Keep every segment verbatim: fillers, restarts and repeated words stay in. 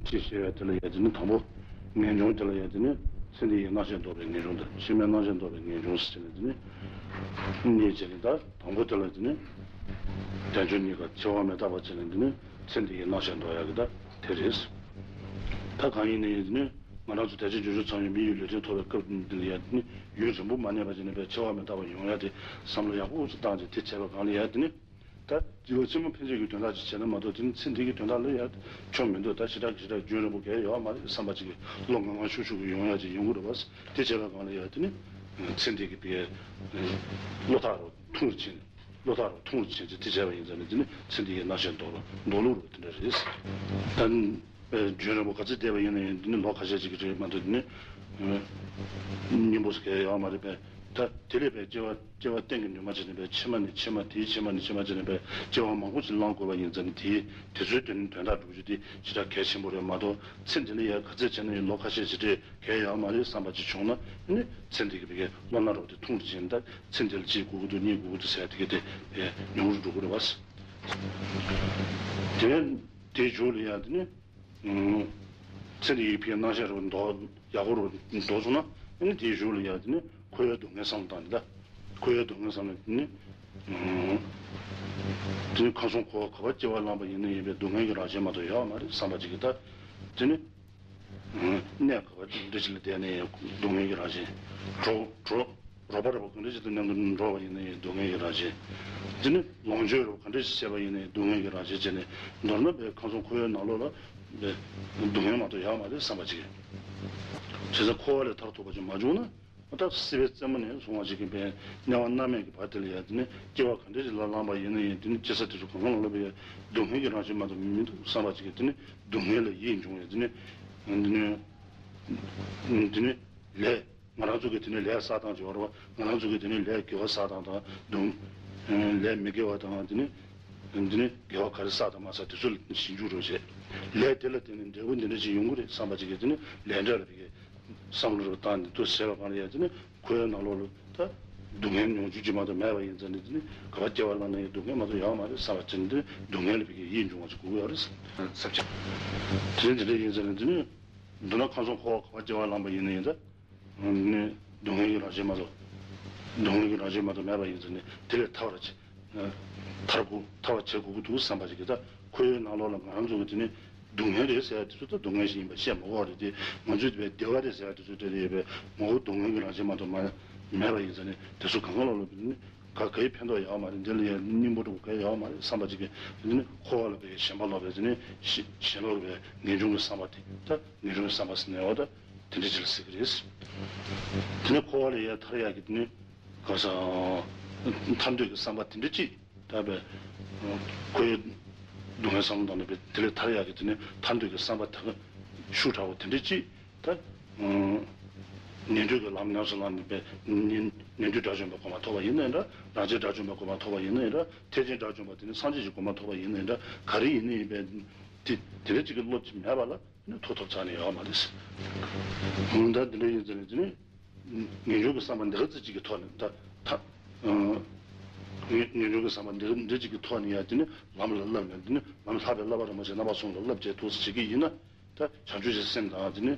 ཅེས་བཤད་པའི་དེ་ལ་ཡང་དེ་ནི་དང་པོ་ངེས་འབྱུང་དེ་ལ་ཡང་དེ་ནི་ཚེ་འདི་ཡི་སྣང་ཞེན་ལྡོག་པའི་ངེས་འབྱུང་དང་ཕྱི་མའི་སྣང་ཞེན་ལྡོག་པའི་ངེས་འབྱུང་ཟེར་ནས་དེ་ནི་གཉིས་བྱས་ནས། ད་དང་པོ་དེ་ལ་དེ་ནི་དལ་འབྱོར་རྙེད་དཀའ་འཆི་བ་མི་རྟག་པ་བྱས་ནས་དེ་ནི་ཚེ་འདི་ཡི་སྣང་ཞེན་ལྡོག་ཡག་གི་ད་དེ་རེད། ད་གང་ཡིན་ནའི་དེ་ནི་ང་རང་ཚོ་དལ་འབྱོར་འབྱོར་བཅུ་ཚང་བའི་མི་ཡི་ལུས་རྟེན་ཐོབ་པའི་སྐབས་འདི་ལ་ཡང་དེ་ནི་ཡུན་རིང་པོ་མ་གནས་པ་བྱས་ནས་པའི་འཆི་བ་མི་རྟག་པ་ཡོང་ཡག་དེ་བསམ་བློ་ཡག་པོ་ཅིག་བཏང་བྱས་དེ་བྱས་པ་གང་ལ་ཡང་དེ་ནི། ད་སྐྱེ་བ་ཕྱི་མ་ཕན་ཆད་ཀྱི་དོན་དག་ཅིག་བྱས་ན་མ་གཏོགས་དེ་ནི་ཚེ་འདི་གི་དོན་དག་ལ་ཡང་ཆོ་མི་འདུག་ད་ཞེ་དྲག་ཞེ་དྲག་རྒྱུན་རིང་པོ་གས་ཡོད་མ་རེད་བསམ་པ་ཅིག་གི་བློ་ངང་ངང་ཤུགས་ཤུགས་ཀྱི་ཡོང་ཡ་ཅིག་ཡོང་གི་རེད་བ། དེ་བྱས་པའི་སྒང་ལ་ཡང་དེ་ནི་ཚེ་འདི་གི་པའི་བློ་ཐག་རུ་ཐུང་རུ་ཕྱིན། བློ་ཐག་རུ་ཐུང་རུ་ཕྱིན་ཅིག་དེ་བྱས་པ་ཡིན་ཙང་ནི་དེ་ནི་ཚེ་འདི་ཡི་སྣང་ཞེན་ལྡོག་རུ་ལྡོག་ལུགས་རུ་དེ་འདྲ་རེད། ད་ནི་རྒྱུན་རིང་པོ་ག་ཚོད་བསྡད་པ་ཡིན་ན་ཡང་དེ་ནི་ལོ་ཁ་ཤས་ཅིག་གི་རེད་མ་གཏོགས་དེ་ནི་སྙིང་པོ་ཟེར་གས་ཡོད་མ་རེད་པས། ད་དེ་ལས་པའི་སྐྱེ་བ་སྐྱེ་བ་གཏན་གྱི་འདུན་མ་བྱས་ནས་པའི་ཕྱི་མ་ནས་ཕྱི་མ་དེའི་ཕྱི་མ་ནས་ཕྱི་མ་བྱས་ནས་པའི་སྐྱེ་བ་མང་པོ་ཞིག་བླང་དགོས་པ་ཡིན་ཙང་ནི་དེའི་དེ་ཚོའི་དོན་དོན་དག་སྒྲུབ་རྒྱུ་དེ་ཞེ་དྲག་གལ་ཆེན་པོ་རེད་མ་གཏོགས་ཚེ་འདི་ལ་ཡང་ག་ཚོད་བྱས་ན་ཡང་ལོ་ཁ་ཤས་ཤིག་རེད་གལ་ཡོད་མ་རེད་བསམ་པ་ཅིག་བྱུང་ན་ནི་ཚེ་འདི་གི་བི་གའི་བློ་སྣ་རོགས་དེ་ཐུང་རུ་ཕྱིན། ད་ཚེ་འདི་ལ་གཅིག་དགོས་ཀྱི་འདུག་གཉིས་དགོས་ཀྱི་འདུག་ཟེར་དེ་གི་དེ་ཉུང་རུ་འགྲོ་གི་རེད་བ། དེ་དེའི་མཇུག་ལ་ཡང་དེ་ནི། ཚེ་འདི་ཡི་ཕའི་སྣང་ཤས་རུ་འདོགས་ཡག་པོ་རུ་འདོགས་སོང་ན་ཨ་ནི་དེའི་གཞུག་ལ་ཡང་དེ་ནི་འཁོར་བའི་སྡུག་བསྔལ་བསམ་བློ་བཏང་ནས། ད་འཁོར་བའི་སྡུག་བསྔལ་བསམ་བློ་དེ་ནི་དེ་ནི་ཁམས་གསུམ་འཁོར་བ་ག་པར་སྐྱེ་བ་བླངས་པ་ཡིན་ན་ཡིན་པའི་སྡུག་བསྔལ་གྱི་རང་བཞིན་མ་གཏོགས་ཡོད་མ་རེད་བསམ་པ་ཅིག་གིས་ད་དེ་ནི་གནས་ག་པར་འདྲ་ཞིག་ལ་བསྡད་ནས་སྡུག་བསྔལ་གྱི་རང་བཞིན། གྲོགས་གྲོགས་རོགས་པ་རོགས་པ་གང་འདྲ་ཞིག་དང་མཉམ་དུ་འགྲོགས་པ་ཡིན་ན་ཡང་སྡུག་བསྔལ་གྱི་རང་བཞིན། དེ་ནི་ལོངས་སྤྱོད་རོགས་གང་འདྲ་ཞིག་བྱས་པ་ཡིན་ན་ཡང་སྡུག་བསྔལ་གྱི་རང་བཞིན་བྱས་ནས། མདོར་ན་པའི་ཁམས་གསུམ་འཁོར་བའི་ནང་ལོགས་ལ་པའི་སྡུག་བསྔལ་མ་གཏོགས་ཡོད་མ་རེད་བསམ་པ་ཅིག་བྱས་ཙང་འཁོར་བ་ལས་ཐར་ཐུབ་པ་ཅིག་མ་བྱུང་ན། ད་སྲིད་པའི་རྩེ་མོ་ནས་བཟུང་བ་ཅིག་གི་པའི་དམྱལ་བ་མནར་མེད་ཀྱི་བར་དེ་ལ་ཡང་དེ་ནི་སྐྱེ་བ་ག་འདྲ་ཞིག་ལ་བླངས་པ་ཡིན་ན་ཡང་དེ་ནི་སྐྱེ་ས་དེ་ཚོ་གང་ག་ལ་ལ་པའི་སྡུག་བསྔལ་གྱི་རང་བཞིན་མ་གཏོགས་མི་འདུག་བསམ་པ་ཅིག་གིས་དེ་ནི་སྡུག་བསྔལ་ལ་ཡིད་འབྱུང་བའི་དེ་ནི་དེ་ནི་དེ་ནི་ལས། ང་རང་ཚོ་གི་དེ་ནི་ལས་བསགས་སྟངས་ཀྱི་བར་བ། ང་རང་ཚོ་གི་དེ་ནི་ལས་དགེ་བ་བསགས་སྟངས་དང་སྡུག་ལས་མི་དགེ་བ་དང་དེ་ནི་དེ་ནི་དགེ་བ་ག་རེ་བསགས་དང་མ་བསགས་དེ་ཚོ་ལ་ཞིབ་འཇུག་རོགས་བྱེད། ལས་དེ་ལ་བརྟེན་ནས་འབྲས་བུ་འདི་འདྲ་ཞིག་ཡོང་གི་རེད་བསམ་པ་ཅིག་གིས་དེ་ནི་ལས་འབྲས་ལ་བི་གའི་བསམ་བློ་རུ་བཏང་ནས་དུ་བྱས་པ་གང་ལ་ཡང་དེ་ནི་འཁོར་བའི་ནང་ལོགས་ལ་ད་སྡུག་བསྔལ་མྱོང་བཅུག་ཅིག་མ་གཏོགས་མེད་པ་ཡིན་ཙང་ནི་དེ་ནི་ག་པར་སྐྱེ་བ་བླངས་ན་ཡང་སྡུག་བསྔལ་མ་གཏོགས་ཡོད་མ་རེད་བསམ་པ་ཅིག་ནི་དེ་ནི་སྡུག་བསྔལ་ལ་བི་གའི་ཡིད་འབྱུང་བ་ཅིག་དགོས་ཀྱི་ཡོད་རེད་བསམ་བྱས། དེ་ནི་དེ་འདྲ་ཡིན་ཙང་ནི་དེ་ནི་མདོར་ན་ཁམས་གསུམ་འཁོར་བ་ག་པར་སྐྱེ་བ་བླངས་པ་ཡིན་ན་ཡང་ད། ནི་སྡུག་བསྔལ་གྱི་རང་བཞིན་མ་གཏོགས། སྡུག་བསྔལ་གྱི་རང་བཞིན་མ་གཏོགས་མེད་པ་ཡིན་ཙང་ནི་དེ་ལས་ཐར་བར་བྱེད། ཐར་དགོས་ཐར་བར་བྱེད་དགོས་ཀྱི་འདུག་བསམ་པ་ཞིག་གིས་ད་འཁོར་བའི་ནང་ལོགས་ལ་ང་རང་ཚོ་གི་དེ་ནི་སྡུག་བསྔལ་རེད་ཟེར་ཡ་དེ་ཚོ་ད་སྡུག་བསྔལ་ཞིག་ཡིན་པ་བཤད་མ་དགོས་པ་རེད་དེ། ང་ཚོས་དེ་བདེ་བ་རེད་ཟེར་ཡ་དེ་ཚོ་དེ་རེད་པས་མ་གཏོགས་སྡུག་བསྔལ་གྱི་རང་བཞིན་མ་གཏོགས་མ་མེད་པ་ཡིན་ཙང་ནི་དེ་ཚོ་གང་ག་ལོག་ལོག་གི་ནི་ག་གའི་ཕན་ཐོགས་ཡོད་མ་རེད། འདི་ལ་ཡང་སྙིང་པོ་འགྲོ་གའི་ཡོད་མ་རེད་བསམ་པ་ཅིག་གིས་དེ་ནི་འཁོར་བ་ལ་བའི་ཞེན་པ་ལོག་པའི་དེ་ནི་ཞེན་པ་ལོག་པའི་ངེས་འབྱུང་གི་བསམ་པ་དེ་ད་ངེས་འབྱུང་གི་བསམ་པ་ཟེར་ནས་འོ་ད། དེ་འདྲ་ཅིག་ལ་ཟེར་གྱི་རེད། དེ་ནས་འཁོར་བ་ལས་ཡར་ཐར་ཡག་གི་དེ་ནི་ག་ས་ཐར་འདོད་ཀྱི་བསམ་པ་དེ་འདྲ་ཅིག་ད་བས་འཁོར་བའི་སྡུག་བསྔལ་བསམ་བློ་བཏང་ནས་བས་དེ་ལས་ཐར་ཡག་གི་དེ་ནི་ཐར་འདོད་ཀྱི་བསམ་པ་དེ་ག་ཤུགས་དྲག་པོ་དེ་འདྲ་ཅིག་ད་ཉན་ཐོས་ཀྱི་ལམ་ཉམས་སུ་བླངས་ནས་བས་ཉན་ཉན་ཐོས་དགྲ་བཅོམ་པའི་གོ་འཕང་ཐོབ་པ་ཡིན་ནའི་འདྲ། རང་རྒྱལ་དགྲ་བཅོམ་པའི་གོ་འཕང་ཐོབ་པ་ཡིན་ནའི་འདྲ། ཐེག་ཆེན་དགྲ་བཅོམ་པ་དེ་ནི་སངས་རྒྱས་ཀྱི་གོ་འཕང་ཐོབ་པ་ཡིན་ནའི་འདྲ། ག་རེ་ཡིན་ནའི་བས་དེ་དེ་འདྲ་ཅིག་གི་བློ་ཅིག་མེད་པ་ལ། ནི་ཐོབ་ཐོབ་ཆགས་ནས་ཡོད་མ་རེད། ད་འདི་འདྲ་ཡིན་ཟེར་ནས་དེ་ནི་ངེས་འབྱུང་གི་བསམ་པ་འདི་ག་ཙམ་ཅིག་གི་ཐོག་ནས་ད་ད་ངེས་ངེས་འབྱུང་གི་བསམ་པ་འདི་ག་འདི་ཅིག་གི་ཐོག་ནས་ཡང་དེ་ནི་ལམ་ལ་བསླབ་ནས་དེ་ནི་ལམ་ལྷག་པའི་བསླབ་པ་རིན་པོ་ཆེ་རྣམ་པ་གསུམ་ལ་བསླབ་བྱས་ཐུགས་སུ་བྱེད་ཀྱི་ཡིན་ན་ད་བྱང་ཆུབ་ཀྱི་སེམས་དང་དེ་ནི་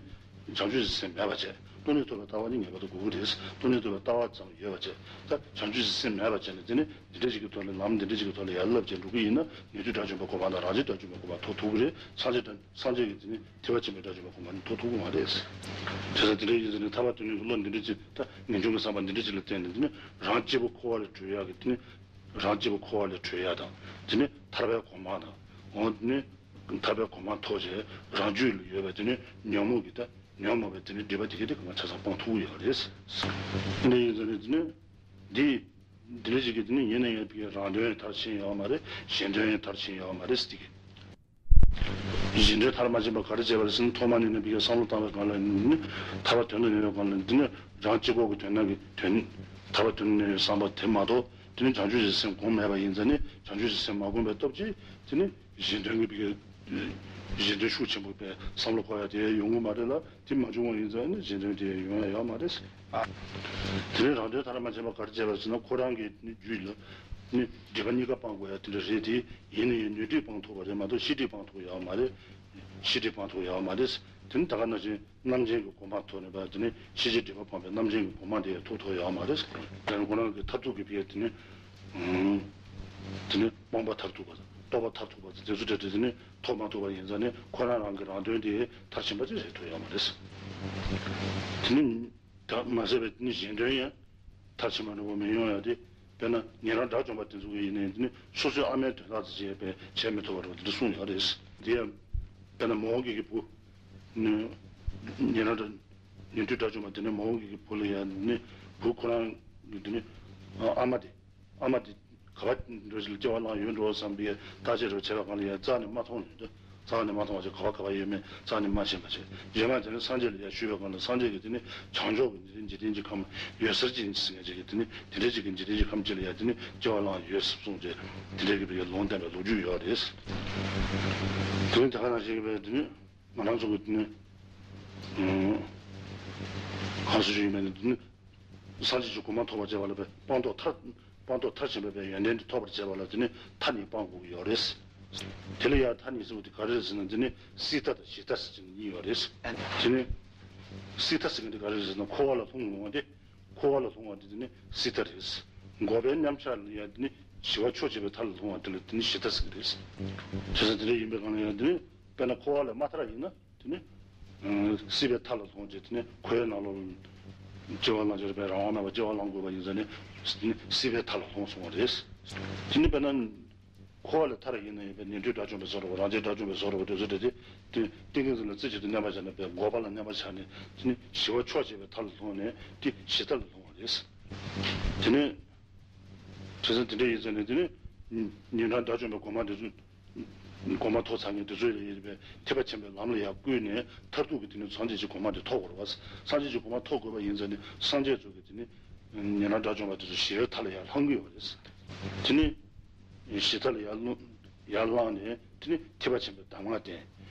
བྱང་ཆུབ་ཀྱི་སེམས་མེད་པ་བྱས་སྟོང་ཉིད་རྟོགས་པའི་ལྟ་བ་ནི་ངེས་པར་དུ་དགོས་ཀྱི་རེད། སྟོང་ཉིད་རྟོགས་པའི་ལྟ་བ་ཙམ་ཡོད་པ་བྱས་ད་བྱང་ཆུབ་ཀྱི་སེམས་མེད་པ་བྱས་ནས་དེ་ནི་འདི་འདྲ་ཞིག་གི་ཐོག་ནས་ལམ་འདི་འདྲ་ཞིག་གི་ཐོག་ནས་ཡར་བསླབ་བྱས་འགྲོ་གི་ཡིན་ན་ཉན་ཐོས་དགྲ་བཅོམ་པའི་གོ་འཕང་དང་རང་རྒྱལ་དགྲ་བཅོམ་པའི་གོ་འཕང་ཐོབ་ཐུབ་ཀྱི་རེད། སངས་རྒྱས་དང་སངས་རྒྱས་ཀྱི་དེ་ནི་ཐེག་པ་ཆེན་པོའི་དགྲ་བཅོམ་པའི་གོ་འཕང་ནི་ཐོབ་ཐུབ་ཀྱི་མ་རེད། དེ་ཚོ་དེ་འདྲའི་ཡིན་ཟེར་ནས་ཐར་པ་དོན་གཉེར་གྱི་བློ་འདི་འདྲ་ཅིག་ད་ངེས་འབྱུང་གི་བསམ་པ་འདི་འདྲ་ཅིག་ལ་བརྟེན་ནས་དེ་ནི་རང་གཅིག་པུ་འཁོར་བ་ལས་གྲོལ་ཡག་གི་དེ་ནི་རང་གཅིག་པུ་འཁོར་བ་ལས་གྲོལ་ཡག་དང་དེ་ནི་ཐར་པའི་གོ་འཕང་དང་འོ་དེ་ནི་ཐར་པའི་གོ་འཕང་ཐོབ་བྱས་རང་རྒྱུད་ལ་ཡོད་པའི་དེ་ནི་ཉོན་མོངས་ཀྱི་ད་ཉོན་མོངས་པའི་དེ་ནི་སྒྲིབ་པ་དེ་གའི་དེ་ག་མ་ཆ་ཚང་སྤང་ཐུབ་ཀྱི་ཡོད་རེད། དེ་འདྲ་ཡིན་ཟེར་ནས་དེ་ནི་འདི་འདི་འདྲ་ཞིག་གི་དེ་ནི་ཡིན་ན་ཡང་བི་གའི་རང་དོན་མཐར་ཕྱིན་ཡོད་མ་རེད། གཞན་དོན་མཐར་ཕྱིན་ཡོད་མ་རེད་ཟེར་གི། གཞན་དོན་མཐར་མ་ཕྱིན་པ་ག་རེ་བྱས་པ་རེད་ཟེར་ན་ཐོག་མ་ནས་ནི་བི་གའི་བསམ་བློ་བཏང་བའི་སྒང་ལ་ནི་ཐར་པ་དོན་དུ་གཉེར་བའི་སྒང་ལ་འདི་ནི་རང་གཅིག་པོ་གི་དོན་དག་གི་དོན་ཐར་པ་དོན་དུ་གཉེར་བའི་བསམ་པ་དེ་མ་གཏོགས་དེ་ནི་བྱང་ཆུབ་ཀྱི་སེམས་སྒོམ་མེད་པ་ཡིན་ཙང་ནི་བྱང་ཆུབ་ཀྱི་སེམས་མ་སྒོམ་པའི་སྟོབས་ཀྱིས་དེ་ནི་གཞན་དོན་གྱི་བི་གའི་གཞན་དོན་ཤུགས་ཆེན་པོ་བས་བསམ་བློ་འཁོར་ཡ་དེ་ཡོང་གི་མ་རེད་ལ། དེ་མ་བྱུང་བ་ཡིན་ཙང་ནི་གཞན་དོན་དེ་ཡོང་ཡ་ཡོད་མ་རེད། ཨ། དེ་ནས་རང་དོན་མཐར་མ་ཕྱིན་པ་ག་རེ་བྱས་པ་ཟེར་ན་ཁོ་རང་གི་ནི་རྒྱུད་ལ་ནི་སྒྲིབ་པ་གཉིས་ཀ་སྤང་དགོས་ཡ་དེ་འདྲ་རེད་དེ། ཡིན་ན་ཡང་ནོར་འཁྲུལ་སྤང་ཐུབ་པ་རེད་མ་གཏོགས་ཤེས་སྒྲིབ་སྤང་ཐུབ་ཡོད་མ་རེད། ཤེས་སྒྲིབ་སྤང་ཐུབ་ཡོད་མ་རེད། དེ་ནི་ད་ག་ནང་བཞིན་རྣམ་མཁྱེན་གྱི་གོ་འཕང་ཐོབ་ནས་པ་དེ་ནི་ཤེས་བྱའི་སྒྲིབ་པ་སྤངས་པའི་རྣམ་མཁྱེན་གྱི་གོ་འཕང་དེ་ཐོབ་ཐུབ་ཡོད་མ་རེད། དེ་ནི་ཁོ་རང་གི་མཐར་ཐུག་གི་ཕ་གི་དེ་ནི། དེ་ནི་སྤངས་པ་མཐར་ཐུག་པ་དང་རྟོགས་པ་མཐར་ཐུག་པ་དང་དེ་ཚོ་གྲས་དེ་ནི་ཐོབ་མ་ཐུབ་པ་ཡིན་ཙང་ནི་ཁོ་རང་རང་གི་རང་དོན་དེ་མཐར་ཕྱིན་པ་ཅིག་རེད་ཐུབ་ཡོད་མ་རེད། དེ་ནི་ད་མ་ཟད་པའི་དེ་ནི་གཞན་དོན་ཡང་མཐར་ཕྱིན་པ་འགྲུབ་པ་མི་ཡོང་ཡ་དེ། དཔེར་ན་ཉན་རང་དགྲ་བཅོམ་པ་དེ་ཚོ་གི་ཡིན་ནའི་དེ་ནི་སོ་སོའི་ཨ་མའི་དོན་དག་དེ་བྱས་པས་བྱས་མི་ཐུབ་པ་རེད་པ་དེ་འདྲ་གསུངས་ཡོད་རེད། དེ་ཡང་དཔེར་ན་མོའུ་འགལ་གྱི་བུ། ཉན་རང་དགྲ། ཉན་ཐོས་དགྲ་བཅོམ་པ་དེ་ནི་མོའུ་འགལ་གྱི་བུ་ལ་ཡང་ནི་བུ་ཁོ་རང་གི་དེ་ནི་ཨ་མ་དེ། ཨ་མ་དེ་ག་པར་འགྲོ་ཞིག་ལ་སྐྱེ་བ་བླངས་ཡོད་འགྲོ་བསམ་པའི་བརྟག་དཔྱད་རེ་བྱས་པའི་སྒང་ལ་ཡང་རྩ་ནས་མ་མཐོང་ཡོད་དུས་རྩ་ནས་མ་མཐོང་བ་ཞིག་ག་པར་ག་པར་ཡོད་མེད་རྩ་ནས་མ་ཤེས་པ་ཞིག་རྗེས་མ་དེ་ནི་སངས་རྒྱས་ལ་ཡང་ཞུས་པའི་སྒང་ལ་སངས་རྒྱས་ཀྱིས་དེ་ནི་བྱང་ཕྱོགས་ཀྱི་འཇིག་རྟེན་འཇིག་རྟེན་གྱི་ཁམས་འོད་གསལ་ཅན་ཟེར་མཁན་ཅིག་གིས་དེ་ནི་དེ་འདྲའི་ཅིག་གི་འཇིག་རྟེན་གྱི་ཁམས་ཅིག་ལ་ཡང་དེ་ནི་སྐྱེ་བ་བླངས་ཡོད་ཟེར་གསུངས་ཏེ་དེ་འདྲའི་གི་བའི་ལུང་བསྟན་པའི་ལོ་རྒྱུས་ཡོད་རེད། དེ་ནི་ད་ག་ནང་བཞིན་གྱི་བའི་དེ་ནི། ང་རང་ཚོ་གི་དེ་ནི། ཨང་། གང་ཞུ་ཞུ་ཡིན་པ་ནི་དེ་ནི། སངས་རྒྱས་ཀྱི་གོ་འཕང་ཐོབ་པར་བྱེད་པ་ལ་བས་སྤངས་རྟོགས་མཐར། སྤངས་རྟོགས་མཐར་ཕྱིན་པ་བས་ཡོན་ཏན་དེ་ཐོབ་པར་བྱེད་པ་ལ་དེ་ནི་མཐའ་གཉིས་སྤང་དགོས་ཀྱི་ཡོད་རེད། དེ་ལ་ཡང་མཐའ་གཉིས་ཟེར་བ་དེ་ག་རེ་རེད་ཟེར་ན་དེ་ནི་སྲིད་མཐའ་དང་ཞི་མཐའ་ཟེར་གྱི་གཉིས་ཡོད་རེད། དེ་ནི། སྲིད་མཐའ་ཟེར་མཁན་དེ་ག་རེ་རེད་ཟེར་ན་འཁོར་བ་ལ་ལྷུང་ཡོང་བ་དེ། འཁོར་བ་ལ་ལྷུང་བ་དེ་དེ་ནི་སྲིད་མཐའ་རེད། འགོག་པའི་མཉམ་གཞག་ལ་ཡང་དེ་ནི་ཞི་བ་ཕྱོགས་ཆོད་པའི་མཐའ་ལ་ལྷུང་བ་དེ་ལ་དེ་ནི་ཞི་མཐའ་ཟེར་གྱི་རེད། བྱས་ཙང་དེ་འདྲ་ཡིན་པའི་སྒང་ལ་ཡང་དེ་ནི། དཔེར་ན་འཁོར་བ་ལས་མ་ཐར་ཡིན་ན་དེ་ནི། ཨ། སྲིད་པའི་མཐའ་ལ་ལྷུང་རྗེས་དེ་ནི་འཁོར་བའི་ནང་ལོགས་ལ་སྐྱེ་བ་བླང་བྱ་རིག་པའི་རང་དབང་མེད་པར་སྐྱེ་བ་བླང་དགོས་པ་ཡིན་ཙང་ནི་དེ་ནི་སྲིད་པའི་མཐའ་ལ་ལྷུང་སོང་བ་རེད། དེ་ནི་དཔེར་ན། འཁོར་བ་ལས་ཐར་ཡིན་ན་ཡང་བས་ཉན་ཐོས་དགྲ་བཅོམ་པའི་བཟོ་འདྲ་བོ་རང་རྒྱལ་དགྲ་བཅོམ་པའི་བཟོ་འདྲ་བོ་དེ་ཚོ་དེ་དེ་ཏིང་ངེ་འཛིན་ལ་རྩེ་གཅིག་ཏུ་གནས་པ་བྱས་ནས་བས་འགོག་པ་ལ་གནས་པ་བྱས་ནས་དེ་ནི་ཞི་བ་ཕྱོགས་ཆོད་པའི་མཐའ་ལ་ལྷུང་ནས་དེ་ཞི་མཐའ་ལ་ལྷུང་བ་རེད། དེ་ནི། དེ་ཚོ་དེ་འདྲ་ཡིན་ཙང་ནས་དེ་ནི། ཉན་རང་དགྲ་བཅོམ་པའི་གོ་འཕང་དེ་ཚོ། གོ་འཕང་ཐོབ་ཚར་མཁན་དེ་ཚོ་ལ་ཡིན་པའི་ཐེག་པ་ཆེན་པོའི་ལམ་ལ་ཡར་བཀོད་ནས་མཐར་ཐུག་གི་དེ་ནི་སངས་རྒྱས་ཀྱི་གོ་འཕང་དེ་ཐོབ་དགོས་རེད་བ། སངས་རྒྱས་ཀྱི་གོ་འཕང་ཐོབ་དགོས་པ་ཡིན་ཙང་ནི་སངས་རྒྱས་ཚོ་གི་དེ་ནི། ཉན་རང་དགྲ་བཅོམ་པ་དེ་ཚོ་ཞི་བའི་མཐའ་ལ་ཡར་ལྷུང་གི་ཡོད་རེད། དེ་ནི། ཞི་མཐའ་ལ་ཡར་ལྷུང་། ཡར་ལངས་ནས་དེ་ནི་ཐེག་པ་ཆེན་པོའི་གདམས་ངག་བསྟན།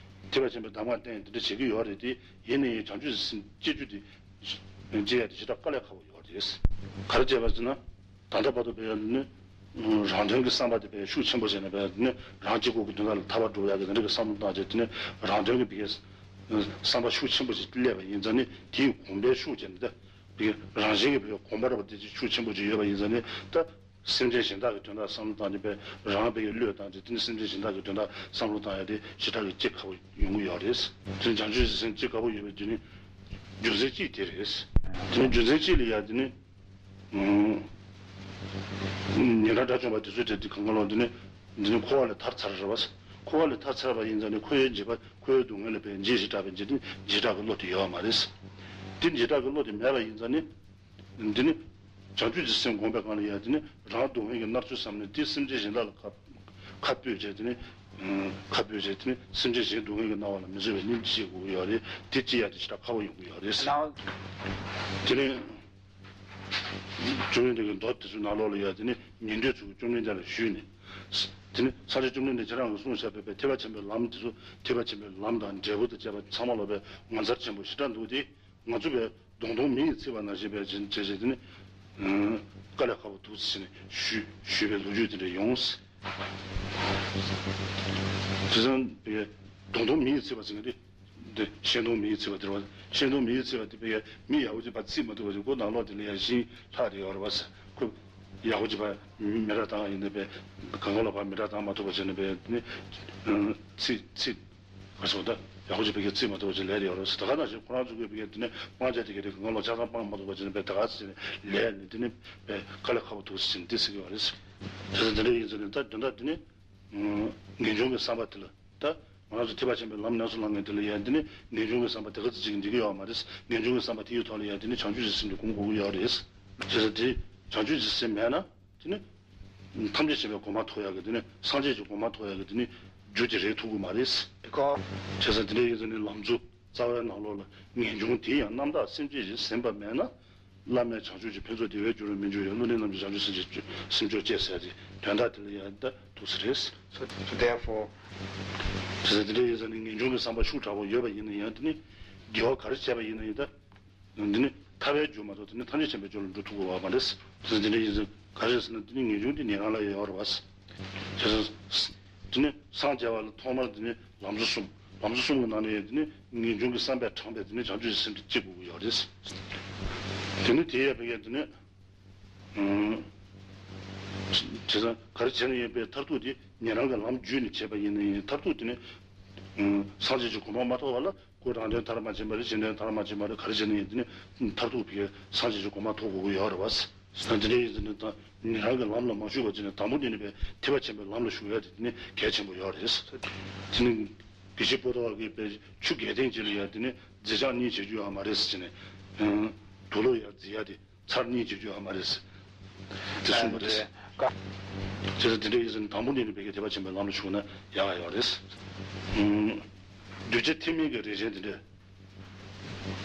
ཐེག་པ་ཆེན་པོའི་གདམས་ངག་བསྟན་དེ་འདྲ་བྱེད་ཀྱི་ཡོད་རེད་དེ། ཡིན་ན་ཡང་བྱང་ཆུབ་སེམས་སྐྱེ་རྒྱུ་དེ། སྐྱེ་ཡ་དེ་ཞེ་དྲག་དཀའ་ལས་ཁག་པོ་ཡོད་རེད། ག་རེ་བྱས་པ་ཟེར་ན། ད་ལྟ་བར་དུ་བས་ནི། རང་དོན་གྱི་བསམ་པ་དེ་བས་ཤུགས་ཆེན་པོ་བྱས་ནས་བས་ནི་རང་གཅིག་པོ་གི་དོན་དག་ལ་ཐར་པ་སྒྲུབ་ཡག་གི་དེ་འདྲ་གི་བསམ་བློ་བཏང་བྱས་དེ་ནི་རང་དོན་གྱི་བི་ཀའི་བསམ་པ་ཤུགས་ཆེན་པོ་ཞིག་སླེབས་པ་ཡིན་ཙང་ནི་དེའི་གོམས་པའི་ཤུགས་བྱས་ནས་ད་བི་ཀའི་རང་བཞིན་གྱི་བི་ཀའི་གོམས་པ་ར་བ་དེ་ཅིག་ཤུགས་ཆེན་པོ་ཅིག་ཡོད་པ་ཡིན་ཙང་ནི་ད་སེམས་ཅན་གཞན་དག་གི་དོན་དག་བསམ་བློ་བཏང་ནས་བས་རང་བི་ཀའི་བློས་བཏང་སྟེ་དེ་ནི་སེམས་ཅན་གཞན་དག་གི་དོན་དག་བསམ་བློ་བཏང་ཡ་དེ་ཞེ་དྲག་གི་སྐྱེ་ཁག་པོ་ཡོང་གི་ཡོད་རེད། དེ་ནི་བྱང་ཆུབ་སེམས་སྐྱེ་ཁག་པོ་ཡོད་པའི་དེ་ནི་རྒྱུ་མཚན་གཅིག་དེ་རེད། དེ་ནི་རྒྱུ་མཚན་གཅིག་ལ་ཡ་དེ་ནི། ཉན་རང་དགྲ་བཅོམ་པ་དེ་ཚོའི་གྲས་དེ་གང་ག་ལོག་འདི་ནི། འདི་ནི་འཁོར་བ་ལས་ཐར་ཚར་རེད་བ། འཁོར་བ་ལས་ཐར་ཚར་བ་ཡིན་ཙང་ནི་འཁོར་བའི་འཇིགས་པ་འཁོར་བའི་སྡུག་བསྔལ་ལས་པའི་འཇིགས་ཞེ་དྲག་པའི་འཇིགས་འདི་འཇིགས་སྐྲག་གི་བློ་དེ་ཡོད་མ་རེད། འདི་འཇིགས་སྐྲག་གི་བློ་དེ་མེད་པ་ཡིན་ཙང་ནི། འདི་ནི། བྱང་ཆུབ་ཀྱི་སེམས་བསྒོམས་པའི་སྒང་ལ་ཡ་འདི་ནི་རང་སྡུག་བསྔལ་གྱི་མནར་གཅོད་བསམ་ནས་དེ་སེམས་ཅན་གཞན་དག་ལ་ཁ། ཁ་སྤོས་བྱས་དེ་ནི། ཁ་སྤོས་བྱས་དེ་ནི་སེམས་ཅན་གཞན་སྡུག་བསྔལ་གྱི་སྣང་བ་ལ་མི་བཟོད་པའི་སྙིང་རྗེ་སྐྱེ་དགོས་ཀྱི་ཡོད་རེད། དེ་ཅི་ཡ་དེ་ཞེ་དྲག་ཁག་པོ་ཡོང་གི་ཡོད་རེད། དེ་ནི། བཅོམ་ལྡན་འདས་ཀྱི་མདོ་དེ་ཚོའི་ནང་ལོགས་ལ་ཡ་དེ་ནི་ཉན་ཐོས་ཚོས་བཅོམ་ལྡན་འདས་ལ་ཞུས་ནས། དེ་ནི་སངས་རྒྱས་བཅོམ་ལྡན་འདས་ཁྱེད་རང་གིས་གསུངས་བཞག་པའི་ཐེག་པ་ཆེན་པོའི་ལམ་དེ་ཚོ་ཐེག་པ་ཆེན་པོའི་ལམ་དང་འབྲས་བུ་དང་བཅས་པ་ཚང་མ་ལོ་པའི་ངོ་མཚར་ཆེན་པོ་ཞེ་དྲག་འདུག་སྟེ། ང་ཚོ་བས་གདོང་ཐུང་མི་ཡིས་ཚིག་པ་ནང་བཞིན་པའི་བྱས་བྱས་བྱས་དེ་ནི། དཀའ་ལས་ཁག་པོ་འདུག་ཟེར་ནས་ཞུས་ཞུས་པའི་ལོ་རྒྱུས་དེ་འདྲ་ཡོང་། དེ་ཙང་བས་གདོང་ཐུང་མི་ཡིས་ཚིག་པ་ཟེར་མཁན་དེ། འདི་ཤེས་མཐོང་མི་ཡིས་ཚིག་པ་དེ་རེད་བ། ཤེས་མཐོང་མི་ཡིས་ཚིག་པ་དེ་བས་མི་ཡག་པོ་ཅིག་ཕར་ཚིག་མ་ཐུབ་པ་ཅིག་ཁོ་ནང་ལོགས་དེ་ལ་ཡ་ཤིང་ལྷག་རེ་ཡོད་རེད་བ། ཁོ་ཡག་པོ་ཅིག་ཕར་མི་ར་བཏང་ཡིན་ན་བས་གང་ག་ལ་ཕར་མི་ར་བཏང་མ་ཐུབ་པ་བྱས་ནས་བས་ནི། ཚིག་ཚིག་ཁ་སོགས་ད་ཡག་པོ་ཅིག་བི་ཀའི་རྩིས་མ་ཐུབ་པ་ཅིག་ལས་རེ་ཡོད་རེད་ཟེར། ད་ག་ནང་བཞིན་ཁོ་རང་ཚོ་གིས་བི་ཀའི་དེ་ནས་སྤང་བྱ་དེ་ག་རེ་གང་ག་ལོག་ཆ་ཚང་སྤང་མ་ཐུབ་པ་ཅིག་ནས་བས་ད་ག་ཟེར་ནས་ལས་ནས་དེ་ནས་བས་དཀའ་ལས་ཁག་པོ་འདུག་ཟེར་ནས་འདི་ཟེར་གི་ཡོད་རེད། དེ་ཚོ་དེ་འདྲ་ཡིན་ཟེར་ནས་ད་དོན་དག་དེ་ནས་ངེས་འབྱུང་གི་བསམ་པ་དེ་ལ་ད་ང་རང་ཚོ་ཐེག་པ་ཆེན་པོའི་ལམ་ནས་སུ་ལངས་མཁན་དེ་ལ་ཡ་དེ་ནས་ངེས་འབྱུང་གི་བསམ་པ་དེ་ག་ཚོད་ཅིག་འདི་གི་ཡོད་མ་རེད། ངེས་འབྱུང་གི་བསམ་པ་དེ་ཡི་ཐོག་ལ་ཡ་དེ་ནས་བྱང་ཆུབ་ཀྱི་སེམས་དེ་སྒོམ་དགོས་ཀྱི་ཡོད་རེད། བྱས་ཙང་དེ་བྱང་ཆུབ་ཀྱི་སེམས་མེད་ན། དེ་ནི། ཐམས་ཅད་མཁྱེན་པའི་གོ་འཕང་ཐོབ་ཡག་གི་དེ་ནི་སངས་རྒྱས་ཀྱི་གོ་འཕང་ཐོབ་ཡག་གི་དེ་ནི་རྒྱུ་དེ་རེད་ཐུབ་ཀྱི་མ་རེད། ཨེ་ཀོ། བྱས་ཙང་དེ་འདྲ་ཡིན་ཙང་ནི་ལམ་གཙོ་རྩ་བའི་ནང་ལོགས་ལ་ངེས་འབྱུང་དེ་ཡང་རྣམ་དག་སེམས་ཅན་ཞེས་ཟིན་པ་མེད་ན། བླ་མེད་བྱང་ཆུབ་ཀྱི་ཕན་ཚུན་བདེ་བའི་རྒྱུ་རུ་མི་འགྱུར་ཡང་། སློབ་གཉེར་རྣམས་ཀྱིས་བྱང་ཆུབ་སེམས་ཀྱི་སེམས་མཆོག་བསྐྱེད་ཟེར་ཏེ་དོན་དག་དེ་ལ་ཡང་ད་ཐུག་ས་རེད། So, so therefore བྱས་ཙང་དེ་འདྲ་ཡིན་ཙང་ནི་ངེས་འབྱུང་གི་བསམ་པ་ཤུགས་དྲག་པོ་ཡོད་པ་ཡིན་ན་ཡང་དེ་ནི་དགེ་བ་ག་རེ་བྱས་པ་ཡིན་ན་ཡང་ད། འདི་ནི་ཐར་པའི་རྒྱུ་མ་གཏོགས་དེ་ནི་ཐམས་ཅད་མཁྱེན་པའི་རྒྱུ་ལ་འགྲོ་ཐུབ་ཀྱི་ཡོད་མ་རེད། དེ་འདི་འདྲ་ཡིན་ཙང་ག་རེ་ཟེར་ན་འདི་ནི་ངེས་འབྱུང་འདི་ཉན་རང་ལ་ཡོད་རེད་བ། དེ་ཚོ་འདི་ནི་སངས་རྒྱས་པ་ལ་ཐོག་མར་འདི་ནི་ལམ་གཙོ་གསུམ། ལམ་གསུམ་གྱི་ནང་ནས་དེ་ནི་ངེས་འབྱུང་གི་བསམ་པས་དྲངས་པའི་དེ་ནི་བྱང་ཆུབ་ཀྱི་སེམས་དེ་སྐྱེ་དགོས་ཀྱི་ཡོད་རེད། དེ་ནི་དེ་ཡས་པའི་དེ་ནི། ཨུམ། བྱས་ཙང་ག་རེ་བྱས་ན་ཡིན་པའི་མཐར་ཐུག་དེ་ཉན་རང་གི་ལམ་བརྒྱུད་ནས་བྱས་པ་ཡིན་ན་ཡང་མཐར་ཐུག་དེ་ནི། ཨུམ། སངས་རྒྱས་ཀྱི་གོ་འཕང་མ་ཐོབ་པ་ལ་ཁོ་རང་དོན་མཐར་མ་ཕྱིན་པ་རེད། གཞན་དོན་མཐར་མ་ཕྱིན་པ་རེད། ག་རེ་བྱས་ན་ཡང་དེ་ནི་མཐར་ཐུག་བི་གའི་སངས་རྒྱས་ཀྱི་གོ་འཕང་ཐོབ་དགོས་ཀྱི་ཡོད་རེད་བ། ད་དེ་འདྲ་ཡིན་ཟེར་ན་ད་ཉན་རང་གི་ལམ་ལ་མ་ཞུགས་པ་བྱས་ནས་དང་པོ་དེ་ནི་པའི་ཐེག་པ་ཆེན་པོའི་ལམ་ལ་ཞུགས་ཡ་དེ་དེ་ནི་གལ་ཆེན་པོ་ཡོད་རེད། དེ་ནི་དགེ་བཤེས་པོ་ཏ་བ་གིས་པའི་ཆུ་རྒྱལ་ཐེངས་གཅིག་ལ་ཡ་དེ་ནི་མཛེས་ཆགས་གཉིས་བྱེད་རྒྱུ་ཡོད་མ་རེད་ཟེར་བྱས་ནས། དུག་ལོག་ཡ་མཛེས་ཡ་དེ། ཚར་གཉིས་བྱེད་རྒྱུ་ཡོད་མ་རེད། དེ་གསུངས་པ་རེད། བྱས་ཙང་དེ་འདྲ་ཡིན་ཟེར་ན་དང་པོ་ནས་ནི་བོད་ཀྱི་ཐེག་པ་ཆེན་པོའི་ལམ་ལ་ཞུགས་ན་ཡག་ཡག་ཡོད་རེད། ཨུམ། གདུལ་བྱ་ཐེག་དམན་གྱི་རིགས་ཅན་དེ་འདྲ།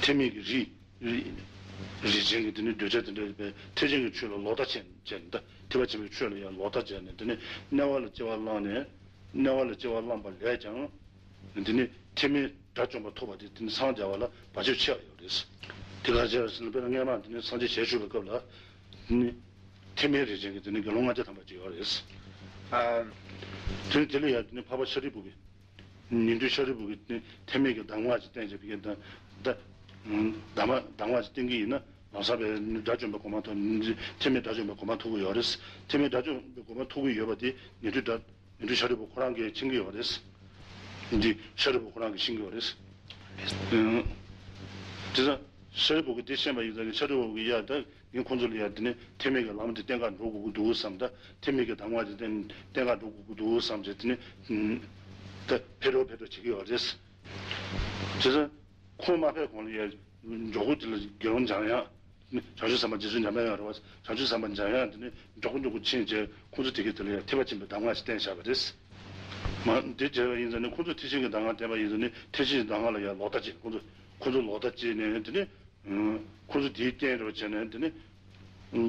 ཐེག་དམན་གྱི་རིགས། རིགས་ཅན་གྱི་དེ་ནི་གདུལ་བྱ་དེ་འདྲ་བའི་ཐེག་ཆེན་གྱི་ཆོས་ལ་ལོག་ལྟ་བྱས་བྱས་ནས། ད་ཐེག་པ་ཆེན་པོའི་ཆོས་ལ་ཡང་ལོག་ལྟ་བྱས་ནས་དེ་ནི་དམྱལ་བ་ལ་སྐྱེ་བ་བླངས་ནས། དམྱལ་བ་ལ་སྐྱེ་བ་བླངས་པ་ལས་ཀྱང་། འདི་ནི་ཐེག་དམན་དགྲ་བཅོམ་པ་ཐོབ་པ་དེ་དེ་ནི་སངས་རྒྱ་བ་ལ་བར་ཆད་ཆེ་བ་ཡོད་རེད། དེ་ག་རེ་བྱས་ཟེར་ན་དཔེར་ན་སྔས་མ་དེ་ནི་སངས་རྒྱས་ཞལ་བཞུགས་པའི་སྐབས་ལ། དེ་ནི་ཐེག་དམན་རིགས་ཅན་གྱི་དེ་ནི་དགེ་སློང་ལྔ་བརྒྱ་ཐམ་པ་ཅིག་ཡོད་རེད། ཨ། དེ་ནི་དེ་ལ་ཡང་དེ་ནི་འཕགས་པ་ཤཱ་རིའི་བུ་གིས། ཉན་ཐོས་ཤཱ་རིའི་བུ་གིས་དེ་ནི་ཐེག་དམན་གྱི་གདམས་ངག་ཅིག་བསྟན་བྱས་པའི་གི་ད་ད་གདམས་ངག་གདམས་ངག་ཅིག་བསྟན་གྱི་ཡིན་ན་ལམ་སང་བས་དགྲ་བཅོམ་པའི་གོ་འཕང་ཐོབ། ཐེག་དམན་དགྲ་བཅོམ་པའི་གོ་འཕང་ཐོབ་ཀྱི་ཡོད་རེད། ཐེག་དམན་དགྲ་བཅོམ་པའི་གོ་འཕང་ཐོབ་ཀྱི་ཡོད་པ་དེ་ཉན་ཐོས་དགྲ། ཉན་ཐོས་ཤཱ་རིའི་བུ་ཁོ་རང་གིས་མཁྱེན་གྱི་ཡོད་རེད། འདི་ཤཱ་རིའི་བུ་ཁོ་རང་གིས་ཤེས་ཀྱི་ཡོད་རེད། ཨང་། དེ་ཙང་ཤཱ་རིའི་བུ་གིས་དེ་ཤེས་པ་ཡིན་ཙང་ནི་ཤཱ་རིའི་བུ་གིས་ཡ་ད་ངས་ཁོང་ཚོ་ལ་ཡ་དེ་ནི་ཐེག་དམན་གྱི་ལམ་དེ་བསྟན་ག་འགྲོ་དགོས་ཀྱི་འདུག་བསམ། ད་ཐེག་དམན་གྱི་གདམས་ངག་དེ་བསྟན་བསྟན་ག་འགྲོ་དགོས་ཀྱི་འདུག་བསམ་བྱས་དེ་ནི་ད་ཕེབས་རོགས་ཕེབས་རོགས་བྱེད་ཀྱི་ཡོད་རེད། དེ་ཙང་ཁོང་མ་ཕེབས་གོང་ལ་ཡ་མགྱོགས་པོ་དེ་ལ་དགེ་སློང་འཇམ་དབྱངས། བྱང་ཆུབ་སེམས་དཔའ་རྗེ་བཙུན་འཇམ་དཔལ་དབྱངས་རེད་བ། བྱང་ཆུབ་སེམས་དཔའ་འཇམ་དབྱངས་དེ་ནི་མགྱོགས་པོ་མགྱོགས་པོ་ཕྱིན་རྗེས་ཁོང་ཚོ་དེ་གའི་དེ་ལ་ཡང་ཐེག་པ་ཆེན་པོའི་གདམས་ངག་ཅིག་བསྟན་བཞག་པ་རེད། མ་འདི་བྱས་པ་ཡིན་ཙང་ནི་ཁོང་ཚོ་ཐེག་ཆེན་གྱི་གདམས་ངག་བསྟན་པ་ཡིན་ཙང་ནི་ཐེག་ཆེན་གྱི་གདམས་ངག་ལ་ཡང་ལོག་ལྟ་བྱེད། ཁོང་ཚོ་ཁོང་ཚོ་ལོག་ལྟ་བྱེད་ནས་དེ་ནི་ཁོང་ཚོ་དེའི་རྐྱེན་རེད་བྱས་ནས་དེ་ནི་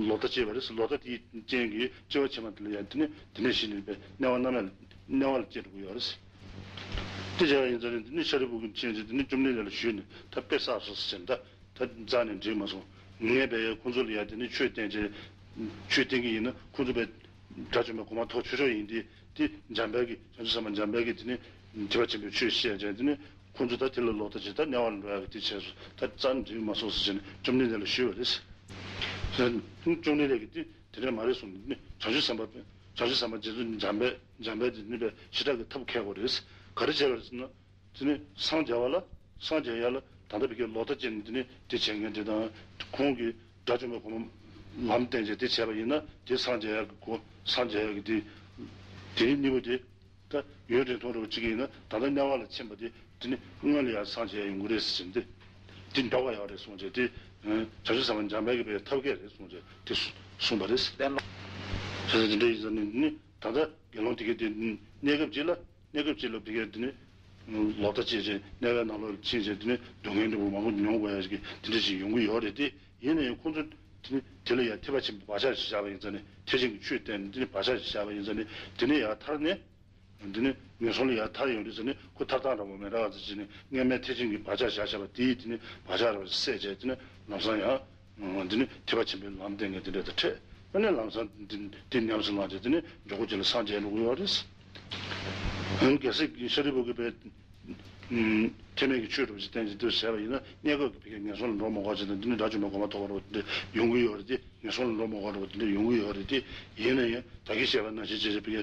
ལོག་ལྟ་བྱེད་པ་རེད། ལོག་ལྟ་དེའི་རྐྱེན་གྱིས་སྐྱེ་བ་ཕྱི་མ་དེ་ལ་ཡང་དེ་ནི་དེ་ནས་ཤི་ནས་པའི་དམྱལ་བ་རྣམས་ལ་དམྱལ་བ་ལ་སྐྱེ་འགྲོ་གི་ཡོད་རེད། དེ་བྱས་པ་ཡིན་ཙང་ནི་དེ་ནི་ཤཱ་རིའི་བུ་གིས་ཕྱིན་རྗེས་དེ་ནི་བཅོམ་ལྡན་འདས་ལ་ཞུས་ནས་ད་དཔེ་བསགས་སོང་ཟེར་ནས་ད། ད་རྩ་ནས་འགྲིག་མ་སོང་། ངས་བས་ཁོང་ཚོ་ལ་ཡ་དེ་ནི་ཆོས་བསྟན་བྱས། ཆོས་བསྟན་གྱི་ཡིན་ན་ཁོང་ཚོ་བས་དགྲ་བཅོམ་པའི་གོ་འཕང་ཐོབ་ཆོག་ཆོག་ཡིན་ཏེ། དེ་འཇམ་དཔལ་གྱིས་བྱང་ཆུབ་སེམས་དཔའ་འཇམ་དཔལ་གྱིས་དེ་ནི་ཐེག་པ་ཆེན་པོའི་ཆོས་བཤད་བྱས་དེ་ནི་ཁོང་ཚོ་ད་དེ་ལ་ལོག་ལྟ་བྱས་ད་དམྱལ་བ་ལ་འགྲོ་ཡག་གི་དེ་བྱས་སོང་། ད་རྩ་ནས་འགྲིག་མ་སོང་ཟེར་བྱས་ནས་བཅོམ་ལྡན་འདས་ལ་ཞུས་པ་རེད། བཅོམ་ལྡན་འདས་ཀྱིས་དེ་དེ་འདྲ་མ་རེད་གསུངས་ནས་བྱང་ཆུབ་སེམས་དཔའ་བྱང་ཆུབ་སེམས་དཔའ་རྗེ་བཙུན་འཇམ་དཔལ་འཇམ་དཔལ་དེ་ནི་བས་ཞེ་དྲག་གི་ཐབས་མཁས་པོ་རེད། ག་རེ་བྱས་པ་རེད་ཟེར་ན། དེ་ནི་སངས་རྒྱ་བ་ལ་སངས་རྒྱ་ཡ་ལ་ད་ལྟ་བི་ཀའི་ལོག་ལྟ་ཅན་དེ་ནི་དེ་བྱེད་མཁན་དེ་དང་ཁོང་གིས་དགྲ་བཅོམ་པའི་གོ་འཕང་ལམ་བསྟན་བྱས་དེ་བྱས་པ་ཡིན་ན་དེ་སངས་རྒྱ་ཡ་གི་གོ་སངས་རྒྱ་ཡ་གི་དེ་དེའི་གཉིས་པོ་དེ་ད་ཡུན་རིང་ཐུང་རུ་གཅིག་ཡིན་ན་ད་ལྟ་དམྱལ་བ་ལ་ཕྱིན་པ་དེ་དེ་ནི་སྔོན་ལ་ཡ་སངས་རྒྱ་ཡ་ཡོང་གི་རེད་ཟེར་བྱས་ཏེ་དེ་མགྱོགས་པ་ཡོད་རེད་གསུངས་བྱས་དེ་བྱང་ཆུབ་སེམས་དཔའ་འཇམ་དཔལ་གྱི་བའི་ཐབས་མཁས་རེད་གསུངས་བྱས་དེ་གསུངས་པ་རེད། བྱས་ཙང་དེ་འདྲ་ཡིན་ཙང་ནི་ད་ལྟ་དགེ་སློང་དེ་གའི་དེ་གནས་སྐབས་གཅིག་ལ། གནས་སྐབས་གཅིག་ལ་བི་ཀའི་དེ་ནི་ལོག་ལྟ་བྱས་བྱས་དམྱལ་བའི་ནང་ལོགས་ཕྱིན་བྱས་དེ་ནི་སྡུག་བསྔལ་འདྲ་བོ་མང་པོ་མྱོང་དགོས་ཡ་ཞིག་དེ་འདྲ་ཞིག་ཡོང་གི་ཡོད་རེད་དེ། ཡིན་ན་ཡང་ཁོང་ཚོ་དེ་ནི་དེ་ལ་ཡ་ཐེག་པ་ཆེན་པོའི་བག་ཆགས་ཤིག་བཞག་པ་ཡིན་ཙང་ནི་ཐེག་ཆེན་གྱི་ཆོས་བསྟན་ནས་དེ་ནི་བག་ཆགས་ཤིག་བཞག་པ་ཡིན་ཙང་ནི་དེ་ནི་ཡར་ཐར་ནས་དེ་ནི་ངན་སོང་ལ་ཡར་ཐར་ཡོང་དུས་ཙང་ནི་ཁོ་ཐར་སྟངས་འདྲ་བོ་མེད་ར་ཟེར་བྱས་ནས་སྔོན་མའི་ཐེག་ཆེན་གྱི་བག་ཆགས་བཞག་བཞག་པ་དེའི་དེ་ནི་བག་ཆགས་ར་བ་སད་བྱས་དེ་ནི་ལམ་སང་ཡང་། འདི་ནི་ཐེག་པ་ཆེན་པོའི་ལམ་བསྟན་མཁན་དེ་འདྲ་དང་འཕྲད། ཨ་ནི་ལམ་སང་འདི་འདི་ཉམས་སུ་བླངས་ཏེ་འདི་ནི་མགྱོགས་པོ་ཅིག་ལ་སངས་རྒྱས་འགྲོ་གི་ཡོད་རེད། ཨ་ནི་གལ་སྲིད་ཤཱ་རིའི་བུ་གིས་པའི་ཐེག་དམན་གྱི་ཆོས་འདྲ་པོ་ཞིག་བསྟན་ཅིག་འདུག་ཟེར་བ་ཡིན་ན་གནས་སྐབས་ཀྱི་ཕ་གིའི་ངན་སོང་ལ་འགྲོ་མ་དགོས་ཅིག་དང་འདི་ནི་དགྲ་བཅོམ་པའི་གོ་འཕང་ཐོབ་པ་འདྲ་པོ་དེ་འདྲ་ཡོང་གི་ཡོད་རེད་དེ། ངན་སོང་ལ་འགྲོ་མ་དགོས་འདྲ་པོ་དེ་འདྲ་ཡོང་གི་ཡོད་རེད་དེ། ཡིན་ན་ཡང་ད་གིན་བཤད་པ་ནང་བཞིན་བྱས་བྱས་ཕ་གིའི་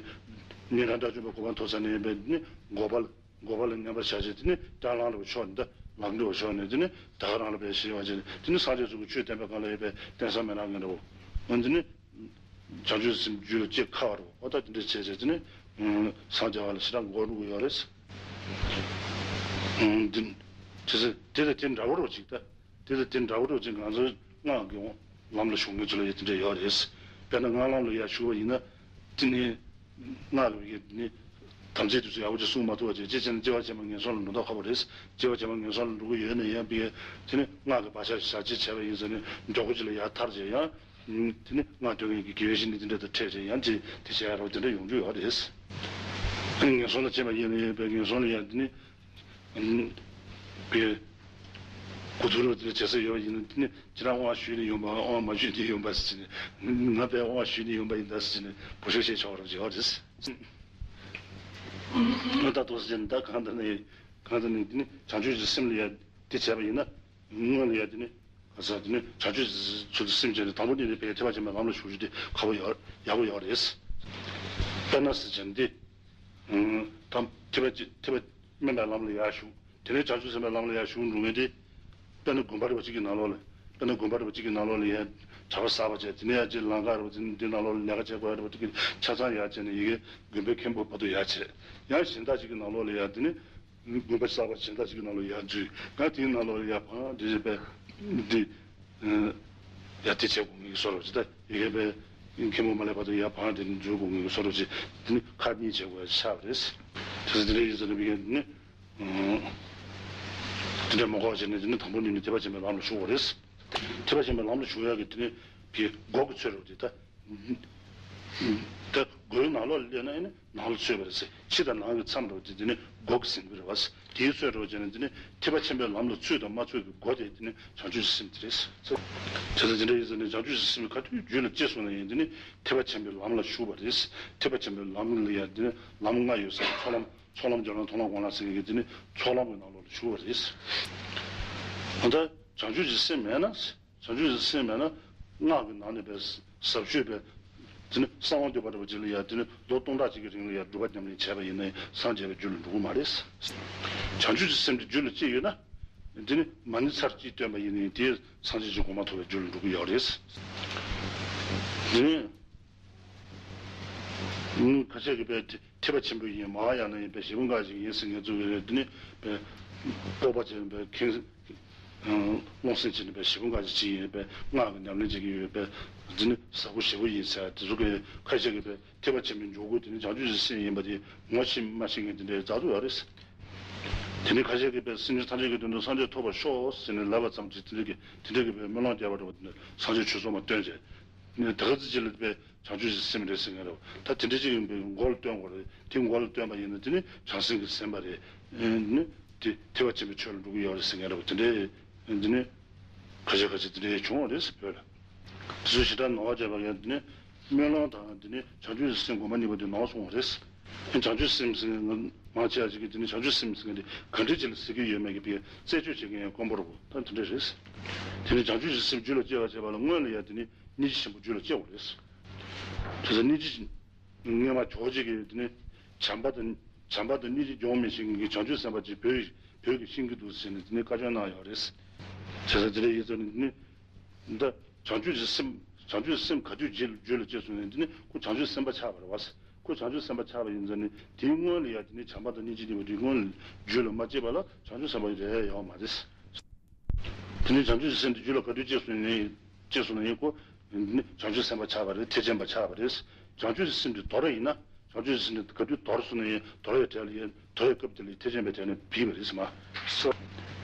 ཉན་རང་དགྲ་བཅོམ་པའི་གོ་འཕང་ཐོབ་ཚར་ནས་ཡིན་པའི་འདི་ནི་འགོག་པ་ལ། འགོག་པ་ལ་མཉམ་པར་བཞག་བྱས་དེ་ནི་སྐྲག་ལངས་ལ་ཕྱོགས་ནས་ད་ལམ་འགྲོ་ཕྱོགས་ནས་དེ་ནི་ད་ག་རང་ལ་པའི་ཤེས་པ་བྱས་ནས་དེ་ནི་སངས་རྒྱས་ཚོ་གི་ཆོས་བསྟན་པའི་སྒང་ལ་ཡོད་པའི་བསྟན་བསམ་མི་རང་ངན་འགྲོ། འོན་ཏེ་ནི་བྱང་ཆུབ་སེམས་རྒྱུད་ལ་སྐྱེ་ཁ་བ་རུ་འོ་ད་དེ་འདྲ་བྱས་བྱས་དེ་ནི་སངས་རྒྱས་པ་ལ་ཞེ་དྲག་འགོར་འགྲོ་གི་ཡོད་རེད། འདི་དེ་ཚེ་དེ་དང་དེ་འདྲ་བོ་རུ་ཅིག་ད། དེ་དང་དེ་འདྲ་བོ་འདྲ་ཅིག་ང་ཚོའི་སྔགས་ཀྱི་ལམ་ལ་ཞུགས་མཁན་ཚོ་ལ་ཡང་དེ་འདྲ་ཡོད་རེད། དཔེར་ན་སྔགས་ལམ་ལ་ཡར་ཞུགས་པ་ཡིན་ན། དེ་ནི་སྔགས་ཀྱི་ནི་དམ་ཚིག་དེ་ཚོ་ཡག་པོ་ཅིག་སྲུང་མ་ཐུབ་པ་བྱས་ཅི་བྱས་ན་སྐྱེ་བ་ཕྱི་མ་ངན་སོང་ལ་འགྲོ་མདོག་ཁ་པོ་རེད། སྐྱེ་བ་ཕྱི་མ་ངན་སོང་ལ་འགྲོ་གི་ཡོད་ན་ཡང་པས་དེ་ནི་སྔགས་ཀྱི་བག་ཆགས་ཤིག་བཞག་ཅིག་བྱས་པ་ཡིན་ཟེར་ནས་མགྱོགས་པོ་ཅིག་ལ་ཡར་ཐར་བྱས་ཡང་། དེ་ནི་སྔགས་འདོན་མཁན་གྱི་དགེ་བའི་བཤེས་གཉེན་དེ་འདྲ་དང་འཕྲད་བྱས་ཡང་དེ་དེ་བྱས་ཡག་རོགས་དེ་འདྲ་ཡོང་རྒྱུ་ཡོད་རེད། ངན་སོང་ལ་སྐྱེས་པ་ཡིན་ན་ཡང་པས་ངན་སོང་ལ་ཡང་དེ་ནི། པའི་གོ་ཚུལ་རོ་དེ་བྱེད་ས་ཡོད་ཡིན་ན་དེ་ནི་ཁྱེད་རང་དབང་ཞུས་ནས་ཡོང་པ་དབང་མ་ཞུས་ནས་ཡོང་པ་ཟེར་ནས་ང་པའི་དབང་ཞུས་ནས་ཡོང་པ་ཡིན་ད་ཟེར་ནས་བུ་ཤོག་བཤད་ཆོག་རོགས་བྱེད་ཡོད་རེད། ང་ད་དོ་ཟེར་ནས་ད་གང་ད་ནི་ ང་ཚོ་ནི་འདི་ནི་བྱང་ཆུབ་ཀྱི་སེམས་ལ་ཡ་འདི་བྱས་པ་ཡིན་ན། སྔོན་ལ་ཡ་འདི་ནི་ག་ས་འདི་ནི་བྱང་ཆུབ་ཀྱི་སེམས་ཅན་དེ་དང་པོ་འདི་ནི་བའི་ཐེག་པ་ཆེན་པོའི་ལམ་ལ་ཞུགས་རྒྱུ་དེ་ཁག་པོ་ཡོད། ཡག་པོ་ཡོད་རེད། དཔེར་ན་ཟེར་བྱས་ན་འདི། ཨང་། ཐེག་པ་ཆེ་ཐེག་པ་དམན་པའི་ལམ་ལ་ཡར་ཞུགས། དེ་ནས་བྱང་ཆུབ་སེམས་དཔའི་ལམ་ལ་ཡར་ཞུགས་འགྲོ་མཁན་དེ། དཔེར་ན་དགོན་པ་རེ་བ་གཅིག་གི་ནང་ལོགས་ལ། དཔེར་ན་དགོན་པ་རེ་བ་གཅིག་གི་ནང་ལོགས་ལ་ཡར་གྲྭ་པ་གསར་པ་བྱས། དེ་ནས་ཡར་གཅིག་ལམ་ཁ་རེ་བ་དེ་འདི་ནང་ལོགས་ལ་ལས་ཀ་བྱེད་དགོས་རེ་བ་དེ་གི་ཆ་ཚང་ཡར་བྱས་ནས་ཡ་གི་དགོན་པའི་མཁན་པོ་བར་དུ་ཡར་བྱས། ཡང་གཞན་དག་ཅིག་གི་ནང་ལོགས་ལ་ཡར་དེ་ནི། དགོན་པ་གསར་པ་གཞན་དག་ཅིག་གི་ནང་ལོགས་ཡར་འཛུལ། ཡང་དེའི་ནང་ལོགས་ལ་ཡར་བང་དེ་བྱས་པས། འདི། ཡར་དེ་བྱས་དགོས་ངེས་ཀྱི་བཟོ་འདྲ་ཅིག་ད་ཡ་གི་པས། མཁན་པོ་མ་སླེབས་བར་དུ་ཡར་བང་དེ་འཛུལ་དགོས་ངེས་ཀྱི་བཟོ་འདྲ་ཅིག་དེ་ནི་ཁག་གཉིས་བྱེད་དགོས་ཆགས་པ་རེད། དེ་ཚོ་དེ་འདྲ་ཡིན་ཟེར་ནས་བི་ཀན་ནི། དེ་འདྲ་མ་གོ་བ་བྱས་ནས་དེ་ནི་དང་པོ་ནས་ནི་ཐེག་པ་ཆེན་པོའི་ལམ་ལ་ཞུགས་པ་རེད། ཐེག་པ་ཆེན་པོའི་ལམ་ལ་ཞུགས་ཡག་གི་དེ་ནི་བི་སྒོ་གི་ཚོད་རེད་དེ་ད། ད་སྒོའི་ནང་ལོགས་ལ་སླེབས་ན་ཨེ་ནི་ནང་ལ་ཚུད་པ་རེད་ཟེར། ཕྱི་དང་ནང་གི་མཚམས་རེད་དེ་དེ་ནི་སྒོ་གི་ཟིན་གྱི་རེད་བ། དེའི་ཚོད་རེད་བྱས་ནས་དེ་ནི་ཐེག་པ་ཆེན་པོའི་ལམ་ལ་ཚུད་དང་མ་ཚུད་ཀྱི་སྒོ་དེ་དེ་ནི་བྱང་ཆུབ་ཀྱི་སེམས་དེ་རེད་ཟེར། དེ་ལྟར་དེ་འདྲ་ཡིན་ཟེར་ནས་བྱང་ཆུབ་ཀྱི་སེམས་ག་དུས་རྒྱུད་ལ་སྐྱེས་སོང་ན་ཡང་དེ་ནི་ཐེག་པ་ཆེན་པོའི་ལམ་ལ་ཞུགས་པ་རེད། ཐེག་པ་ཆེན་པོའི་ལམ་ལ་ཡང་དེ་ནི་ལམ་ལྔ་ཡོད་ཟེར། ཚོགས་ལམ། ཚོགས་ལམ་སྦྱོར་ལམ་མཐོང་ལམ་སྒོམ་ལམ་ཟེར་མཁན་གྱི་དེ་ནི་ཚོགས་ལམ་གྱི་ནང་ལོགས་ལ་ཞུགས་པ་རེད། ད་ལྟ་བྱང་ཆུབ་ཀྱི་སེམས་མེད་ན། བྱང་ཆུབ་ཀྱི་སེམས་མེད་ན་སྔགས་ཀྱི་ནང་ནས་པའི་ཟབ་ཆོས་པའི་དེ་ནི་གསང་བ་འདུས་པ་འདྲ་བ་ཅིག་ལ་ཡང་དེ་ནི་ལོ་སྟོང་ཕྲག་གཅིག་གི་རིང་ལ་ཡང་སྒྲུབ་པ་ཉམས་ལེན་བྱས་པ་ཡིན་ན་སངས་རྒྱས་པའི་རྒྱུ་ལ་འགྲོ་གི་མ་རེད། བྱང་ཆུབ་ཀྱི་སེམས་དེ་རྒྱུད་ལ་སྐྱེས་ཡོད་ན། དེ་ནི་མ་ཎི་ཚར་གཅིག་བཏོན་པ་ཡིན་ན་དེ་སངས་རྒྱས་ཀྱི་གོ་འཕང་ཐོབ་པའི་རྒྱུ་ལ་འགྲོ་གི་ཡོད་རེད། དེ་ནི། ཁ་ཤས་ཀྱིས་པའི་ཐེག་པ་ཆེན་པོ་ཡིན། མ་ཧཱ་ཡ་ན་ཡིན་པའི་ཞེ་བོ་འགའ་ཞིག་ཡིན་ཟེར་མཁན་ཚོ་གི་རེད། དེ་ནི་པའི་སྤོབས་པ་ཅན་པའི་ཁེངས་སློང་སེམས་ཅན་པའི་ཞེ་བོ་འགའ་ཞིག་ཅིག་ཡིན་པའི་སྔགས་ཀྱི་ཉམས་ལེན་བྱེད་ཀྱི་ཡོད་པའི་དེ་ནི་ཟབ་པོ་ཞེ་བོ་ཡིན་ཟེར། དེ་ཚོ་གི་ཁ་ཤས་ཀྱིས་པའི་ཐེག་པ་ཆེན་པོའི་འཇུག་སྒོ་དེ་ནི་བྱང་ཆུབ་ཀྱི་སེམས་ཡིན་པ་དེ་ངོ་ཤེས་མ་ཤེས་མཁན་དེ་འདྲའི་རྩ་དུ་ཡོད་རེད། དེ་ནི་ཁ་ཤས་ཀྱིས་པའི་སེམས་ཅན་ཐམས་ཅད་ཀྱི་དོན་དུ་སངས་རྒྱས་ཐོབ་པར་ཤོག་ཟེར་ནས་ལབ་པ་ཙམ་གྱིས་དེ་འདྲ་གི་དེ་འདྲ་གི་པའི་སྨོན་ལམ་རྒྱག་པ་འདྲ་བ་དེ་ནི་སངས་རྒྱས་ཆོས་ཚོགས་མ་བཏོན་བྱས། ནས་ད་ག་ཚོད་ཅིག་ལ་པའི་བྱང་ཆུབ་ཀྱི་སེམས་རེད་ཟེར་མཁན་རེད། ད་དེ་འདྲ་ཅིག་ཡིན་པའི་མགོ་ལ་བཏོན་དགོས་རེད། དེ་མགོ་ལ་བཏོན་པ་ཡིན་ན་དེ་ནི་བྱང་སེམས་ཀྱི་སེམས་པ་རེད། ཨེ་ནི་དེ་ཐེག་པ་ཆེན་པོའི་ཆོས་ལ་འགྲོ་གི་ཡོད་རེད་ཟེར་མཁན་རེད། དེ་འདྲའི་དེ་ནི་ཁ་ཤས་ཁ་ཤས་དེ་འདྲའི་བྱུང་བ་རེད་བོད་ལ། དེ་ཚོ་ཞེ་དྲག་ནོར་བ་བྱས་པ་ཡིན་དེ་ནི་སྨོན་ལམ་དང་དེ་ནི་བྱང་ཆུབ་ཀྱི་སེམས་གོང་མ་གཉིས་པོ་དེ་ནོར་སོང་བ་རེད། བྱང་ཆུབ་སེམས་ཟེར་མཁན་མང་ཆེ་བ་ཅིག་གིས་དེ་ནི་བྱང་ཆུབ་སེམས་ཟེར་མཁན་དེ་ག་འདྲ་ཅིག་ལ་ཟེར་གྱི་ཡོད་མེད་ཀྱི་པའི་རྩད་གཅོད་བྱེད་མཁན་ཡང་དཀོན་པོ་རེད། ད་དེ་འདྲ་རེད། དེ་ནི་བྱང་ཆུབ་ཀྱི་སེམས་རྒྱུད་ལ་སྐྱེ་བར་བྱེད་པ་ལ་སྔོན་ལ་ཡང་དེ་ནི་སྙིང་རྗེ་ཆེན་པོ་རྒྱུད་ལ་སྐྱེ་དགོས་རེད། དེ་ཚོ་སྙིང་རྗེ་ངས་མ་ཇོ་བོ་རྗེ་གིས་དེ་ནི་བྱམས་པ་དང་བྱམས་པ་དང་སྙིང་རྗེ་སྦྱོང་མི་ཤེས་མཁན་གྱི་བྱང་ཆུབ་སེམས་དཔའ་ཅིག་བོད་བོད་ཀྱིས་ཤེས་ཀྱི་འདུག་ཟེར་ནས་དེ་ནི་བཀའ་བཀྱོན་གནང་ཡོད་རེད། བྱས་ཙང་དེ་འདྲ་ཡིན་ཙང་ནི་དེ་ནི་འདི་བྱང་ཆུབ་ཀྱི་སེམས་བྱང་ཆུབ་སེམས་ག་དུས་རྒྱུད་རྒྱུད་ལ་སྐྱེས་སོང་ནས་དེ་ནི་ཁོ་བྱང་ཆུབ་སེམས་དཔའ་ཆགས་པ་རེད་བ། ཁོ་བྱང་ཆུབ་སེམས་དཔའ་ཆགས་པ་ཡིན་ཙང་ནི་དེའི་སྔོན་ལ་ཡང་དེ་ནི་བྱམས་པ་དང་སྙིང་རྗེ་གཉིས་པོ་དེའི་སྔོན་ལ་རྒྱུད་ལ་མ་སྐྱེས་པ་ལ་བྱང་ཆུབ་སེམས་དཔའ་རེད་ཡོད་མ་རེད། དེ་ནི་བྱང་ཆུབ་ཀྱི་སེམས་དེ་རྒྱུད་ལ་ག་དུས་སྐྱེས་སོང་ནས་སྐྱེས་སོང་ན་ཡང་ཁོ་ནི་བྱང་ཆུབ་སེམས་དཔའ་ཆགས་པ་རེད། ཐེག་ཆེན་པ་ཆགས་པ་རེད། བྱང་ཆུབ་ཀྱི་སེམས་དེ་དོར་ཡིན་ན་བྱང་ཆུབ་ཀྱི་སེམས་དེ་ག་དུས་དོར་སོང་ན་ཡང་དོར་བའི་གྲས་ལ་ཡང་དོར་བའི་སྐབས་དེ་ལ་ཐེག་ཆེན་པའི་གྲས་ནས་བུད་པ་རེད་ཟེར་མ་སོ།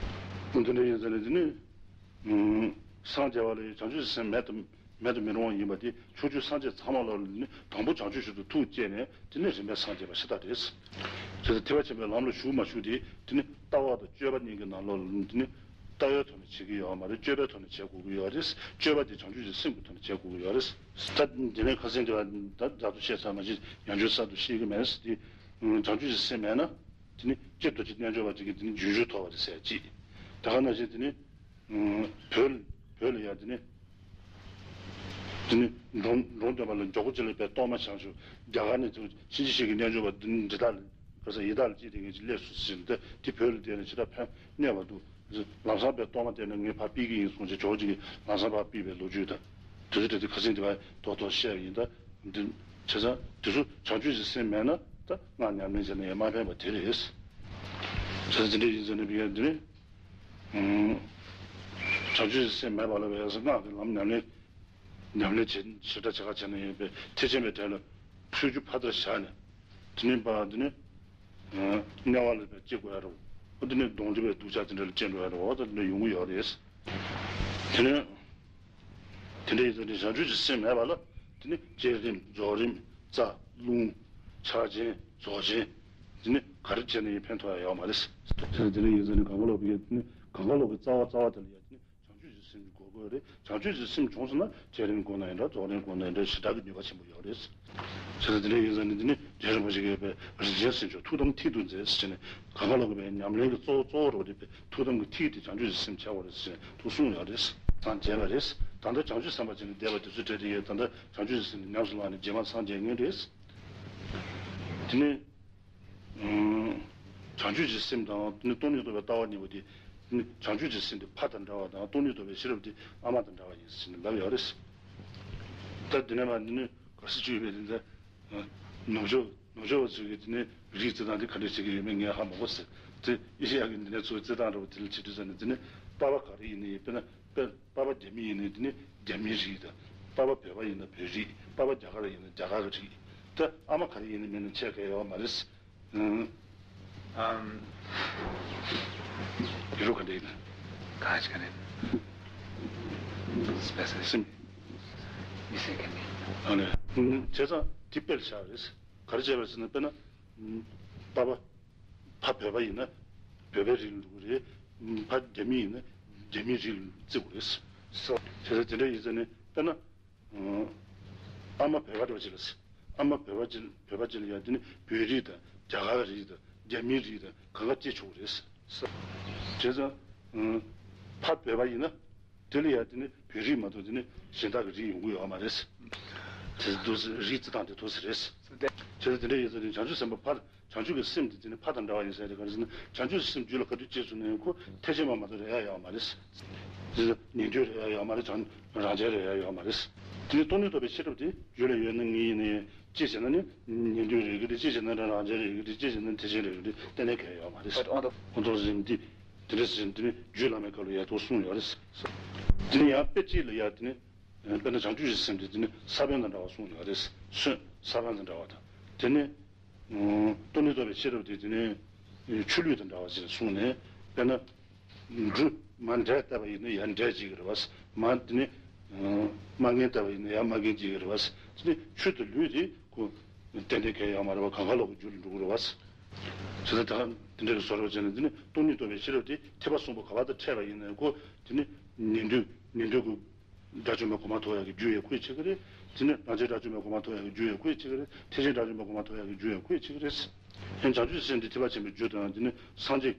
འདི་འདྲ་ཡིན་ཟེར་ནས་དེ་ནི་སངས་རྒྱས་པ་ལ་ཡང་བྱང་ཆུབ་ཀྱི་སེམས་མེད་དུ་མེད་དུ་མི་རུང་བ་ཡིན་པ་དེ་ཕྱོགས་བཅུའི་སངས་རྒྱས་ཚང་མ་ལ་ནི་དང་པོ་བྱང་ཆུབ་མཆོག་ཏུ་ཐུགས་བསྐྱེད་ནས་དེ་ནས་རིམ་པས་སངས་རྒྱས་པ་ཤ་སྟག་རེད། བྱས་ཙང་ཐེག་པ་ཆེན་པོའི་ལམ་ལ་ཞུགས་མ་ཞུགས་དེ་དེ་ནི་ལྟ་བ་དང་སྤྱོད་པ་གཉིས་ཀྱི་ནང་ལོགས་ལ་དེ་ནི་ལྟ་བའི་ཐོག་ནས་བྱེད་ཀྱི་ཡོད་མ་རེད། སྤྱོད་པའི་ཐོག་ནས་བྱེད་དགོས་ཀྱི་ཡོད་རེད། སྤྱོད་པ་དེ་བྱང་ཆུབ་ཀྱི་སེམས་ཀྱི་ཐོག་ནས་བྱེད་དགོས་ཀྱི་ཡོད་རེད། ད་དེ་ནས་ཁ་སང་དེ་བ་ད་བདག་ཏུ་བཤད་ཚར་མ་གཞི་ཡང་བསྐྱར་གསར་དུ་བཤད་ཀྱི་མེད་ཟེར་ཏེ། བྱང་ཆུབ་ཀྱི་སེམས་མེད་ན་དེ་ནི་སྤྱིར་རྡོ་རྗེ་རྣལ་འབྱོར་པ་དེ་གིས་དེ་ནི་རྒྱུན་ཞུགས་ཐོབ་པ་རེད་ཟེར་གཅིག་ད་ག་ནང་བཞིན་དེ་ནི། བོད་བོད་ལ་ཡ་དེ་ནི། དེ་ནི་འབྲོང་འབྲོང་སྟོན་པ་ལ་མགྱོགས་པོ་ཅིག་ལ་པའི་གཏོར་མ་བཞེངས་ཤོག་རྒྱ་གར་ནས་ཚུར་ཕྱིན་ཅི་ཞིག་གི་རྣལ་འབྱོར་པ་དེ་ནི་འདི་དག་ལ་ག་ས་ཡི་དྭགས་ལ་ཅིག་དེ་ངས་ཅིག་སླེབས་སོང་ཟེར་ནས་དེ་བོད་ལ་བསྡད་ནས་ཇི་ལྟར་ཕན་གནས་པ་འདུག་ལམ་སང་པའི་གཏོར་མ་བསྟན་ནས་ངས་ཕར་ཕུད་ཀྱི་ཡིན་གསུངས་བྱས་ཇོ་བོ་རྗེ་གིས་ལམ་སང་ཕར་ཕུད་པའི་ལོ་རྒྱུས་དང་དེ་ཚོ་དེ་དེ་ཁ་སང་དེ་བ་རྡོག་རྡོག་བཤད་པ་ཡིན། ད་འདི་བྱས་ཙང་དེ་ཚོ་བྱང་ཆུབ་ཀྱི་སེམས་མེད་ན་ད་སྔགས་ཉམས་ལེན་བྱས་ན་ཡང་མ་ཕན་པ་དེ་རེད། བྱས་ཙང་དེ་འདྲ་ཡིན་ཙང་ནི་བི་ཡ་འདི་ནི། བྱང་ཆུབ་ཀྱི་སེམས་མེད་པ་ལ་བས་སུ་སྔགས་ཀྱི་ལམ་ཉམས་ལེན་ཉམས་ལེན་བྱེད་ཞེ་དྲག་བྱེད་ཁ་བྱས་ན་ཡིན་པས་ཐེག་ཆེན་པའི་གྲས་ལ་ཚུད་རྒྱུ་ཕར་དེར་བཞག་ནས་དེ་ནི་པ་འདི་ནི་དམྱལ་བ་ལ་བས་སྐྱེ་དགོས་ཡ་རོ། འོ་འདི་ནི་གདོན་འདྲེ་བའི་སྡུག་ཅག་དེ་འདྲ་ལ་སྐྱེ་འགྲོ་ཡ་རོ། འོ་ད་འདི་འདྲ་ཡོང་གི་ཡོད་རེད། དེ་ནི་དེ་འདྲ་ཡིན་ཙང་ནི་བྱང་ཆུབ་ཀྱི་སེམས་མེད་པ་ལ་དེ་ནི་བསྐྱེད་རིམ་རྫོགས་རིམ་རྩ་རླུང་ཆགས་ཆེན་རྫོགས་ཆེན་དེ་ནི་ག་རེ་བྱས་ན་ཡང་ཕན་ཐོགས་ཡ་ཡོད་མ་རེད། དེ་ནི་དེ་འདྲ་ཡིན་ཙང་ནི་གང་ག་ལོག་པའི་དེ་ནི་གང་ག་ལོག་པའི་རྩ་བ་རྩ་བ་དེ་ལ་ཡ་དེ་ནི། བྱང་ཆུབ་ཀྱི་སེམས་ཀྱི་སྒོ་ དགོས་རེད། བྱང་ཆུབ་ཀྱི་སེམས་བྱུང་སོང་ན་བསྐྱེད་རིམ་དགོས་ན་ཡིན་འདྲ། རྫོགས་རིམ་དགོས་ན་ཡིན་འདྲ། ཞེ་དྲག་གི་ནུས་པ་ཆེན་པོ་ཡོད་རེད། བྱས་ཙང་དེ་འདྲ་ཡིན་ཙང་ནི་འདི་ནི་རྗེ་རིན་པོ་ཆེ་གིས་པའི་རིན་ཆེན་གསེར་མཆོག་ཐུགས་དམ་མཐིལ་དུ་མཛད་ཟེར་ནས་གང་ག་ལོག་གི་པའི་ཉམས་ལེན་གྱི་གཙོ་བོ་གཙོ་བོ་རུ་དེ་པའི་ཐུགས་དམ་གྱི་མཐིལ་དེ་བྱང་ཆུབ་ཀྱི་སེམས་བྱ་བ་རེད་ཟེར་ནས་ཐུགས་གསུངས་ཡོད་རེད། སངས་རྒྱས་པ་རེད། ད་ལྟ་བྱང་ཆུབ་སེམས་དཔའ་ཅན་གྱི་བསྡད་པ་དེ་ཚོ་གྲས་དེ་ཡོད། ད་ལྟ་བྱང་ཆུབ་ཀྱི་སེམས་དེ་ཉམས་སུ་བླངས་ནས་རྗེས་མ་སངས་རྒྱས་ངེས་རེད། དེ་ནས། བྱང་ཆུབ་ཀྱི་སེམས་དང་སྟོང་ཉིད་རྟོགས་པའི་ལྟ་བ་གཉིས་པོ་དེ། བྱང་ཆུབ་ཀྱི་སེམས་དེ་ཕ་དང་འདྲ་བ་དང་སྟོང་ཉིད་རྟོགས་པའི་ཤེས་རབ་དེ་ཨ་མ་དང་འདྲ་བ་ཡིན་ཟེར་ནས་ལབ་ཡོད་རེད། ད་དེ་ནས་མ་འདི་ནི་ག་སྲིད་བྱུང་བའི་དེ་ནས་ནུབ་ཕྱོགས་ནུབ་ཕྱོགས་པ་ཚོས་ཀྱིས་དེ་ནས་རིགས་བརྩི་སྟངས་དེ་ག་འདྲ་བྱེད་ཀྱི་ཡོད་མེད་ངས་ཧ་མ་གོ་ཟེར། དེ་ཨེ་ཤེ་ཡ་གི་འདི་ནས་ཚོའི་བརྩི་སྟངས་འདྲ་བོ་དེ་ལ་བྱེད་དུས་ཙམ་ནས་དེ་ནས་པ་ཕ་ག་རེ་ཡིན་ནའི་དཔེར་ན། པ་པ་རྒྱ་མི་ཡིན་ནའི་དེ་ནི་རྒྱ་མིའི་རིགས་དང་། པ་པ་བོད་པ་ཡིན་ན་བོད་རིགས། པ་པ་རྒྱ་གར་ཡིན་ན་རྒྱ་གར་གྱི་རིགས། ད་ཨ་མ་ག་རེ་ཡིན་ནའི་མིན་ན་ཁྱད་ག་ཡོད་མ་རེད། ཨང་། ཨམ། ཡུ་རོབ་ག་འདྲ་ཡིན་ན། ག་ཅི་ག་ནས། སྤེ་སེ་སིམ། མི་སེ་ག་ནས། ཨ་ནི། བྱས་ཙང་དེ་དཔེ་ལ་བཞག་རེད། ག་རེ་བྱས་པ་རེད་ཟེར་ན་དཔེར་ན། པ་པ། ཕ་བོད་པ་ཡིན་ན་བོད་པའི་རིགས་ལ་འགྲོ་གི་རེད། ཕ་རྒྱ་མི་ཡིན་ན་རྒྱ་མིའི་རིགས་ལ་བརྩི་དགོས་རེད། སོ། བྱས་ཙང་དེ་འདྲ་ཡིན་ཙང་ནི་དཔེར་ན། ཨ་མ་བོད་པ་འདྲ་བ་ཅིག་ལ། ཨ་མ་བོད་པ་ཅིག་བོད་པ་ཅིག་ལ་ཡ་དེ་ནི་བོད་རིགས་དང་རྒྱ་གར་རིགས་དང་རྒྱ་མིའི་རིགས་དང་གང་ག་སྐྱེ་ཆོག་གི་རེད། སོ། བྱས་ཙང་། ཕ་བོད་པ་ཡིན་ན། དེ་ལ་ཡང་དེ་ནི་བོད་རིགས་མ་གཏོགས་དེ་ནི་གཞན་དག་གི་རིགས་ཡོང་གི་ཡོད་མ་རེད། དེ་འདུག་སེ་རིགས་བརྩི་སྟངས་དེ་འདུག་སེ་རེད། བྱས་ཙང་དེ་འདྲ་ཡིན་ཙང་ནི་བྱང་ཆུབ་སེམས་དཔའ་ཕར་བྱང་ཆུབ་ཀྱི་སེམས་དེ་དེ་ནི་ཕ་དང་འདྲ་བ་ཡིན་ཟེར་དེ་ག་རེ་ཟེར་ན་བྱང་ཆུབ་ཀྱི་སེམས་རྒྱུད་ལ་ག་དུས་སྐྱེས་སོང་ན་ཡང་ཁོ་ཐེག་ཆེན་པ་མ་གཏོགས་རེད་ཡ་ཡོད་མ་རེད། དེ་ཉན་ཐོས་རེད་ཡ་ཡོད་མ་རེད། རང་རང་རྒྱལ་རེད་ཡ་ཡོད་མ་རེད། དེ་ནི་སྟོང་ཉིད་རྟོགས་པའི་ཤེས་རབ་དེ་རྒྱུད་ལ་ཡོད་ན་ངེས་ཡིན་ནའི། གཅིག་བྱས་ན་ནི་ཉན་ཐོས་རེད་ཀྱི་རེད། གཅིག་བྱས་ན་རང་རྒྱལ་རེད་ཀྱི་རེད། གཅིག་བྱས་ན་ཐེག་ཆེན་རེད་ཀྱི་རེད། གཏན་ནས་གལ་ཡོད་མ་རེད། ཨོ་ཏོ་ཟིན་འདི་དེ་འདྲ་ཟིན་འདི་ནི་རྒྱུད་བླ་མའི་བཀའ་ལ་ཡ་ཐོག་གསུངས་ཡོད་རེད། དེ་ནི་ཡང་དཔེ་གཅིག་ལ་ཡ་དེ་ནི་དཔེར་ན་བྱང་ཆུབ་ཀྱི་སེམས་དེ་དེ་ནི་ས་བོན་དང་འདྲ་བ་གསུངས་ཡོད་རེད། སོན་ས་བོན་དང་འདྲ་བ་དང་དེ་ནི་སྟོང་ཉིད་རྟོགས་པའི་ཤེས་རབ་དེ་དེ་ནི་ཆུ་ལུད་དང་འདྲ་བ་ཞེས་གསུངས་ནས་དཔེར་ན། འབྲུ་མར་འབྲས་བཏབ་པ་ཡིན་ན་ཡར་འབྲས་སྐྱེ་གི་རེད་བ། མར་དེ་ནི་མར་ངན་བཏབ་པ་ཡིན་ན་ཡར་མར་ངན་སྐྱེ་གི་རེད་བ། དེ་ནི་ཆུ་དང་ལུད་དེ་ཁོ་ཏན་ཏན་གལ་ཡོད་མ་རེད་བ། གང་ག་ལོག་གི་རྒྱུ་ལ་འགྲོ་གི་རེད་བ། བྱས་ཙང་ད་དེ་འདྲ་གི་བཟོ་འདྲ་བྱས་ནས་དེ་ནི་སྟོང་ཉིད་རྟོགས་པའི་ཤེས་རབ་དེ་ཐེག་པ་གསུམ་པོ་ག་པར་དུ་འཕྲད་པ་ཡིན་ན་ཁོ་དེ་ནི་ཉན་ཐོས་ཉན་ཐོས་ཀྱི་དགྲ་བཅོམ་པའི་གོ་འཕང་ཐོབ་ཡག་གི་རྒྱུ་ཡང་ཁོ་ཡིས་བྱེད་ཀྱི་རེད། དེ་ནི་རང་རྒྱལ་དགྲ་བཅོམ་པའི་གོ་འཕང་ཐོབ་ཡག་གི་རྒྱུ་ཡང་ཁོ་ཡིས་བྱེད་ཀྱི་རེད། ཐེག་ཆེན་དགྲ་བཅོམ་པའི་གོ་འཕང་ཐོབ་ཡག་གི་རྒྱུ་ཡང་ཁོ་ཡིས་བྱེད་ཀྱི་རེད། ཡང་བྱང་ཆུབ་སེམས་དེ་ཐེག་པ་ཆེན་པོའི་རྒྱུ་དང་དེ་ནི་སངས་རྒྱས་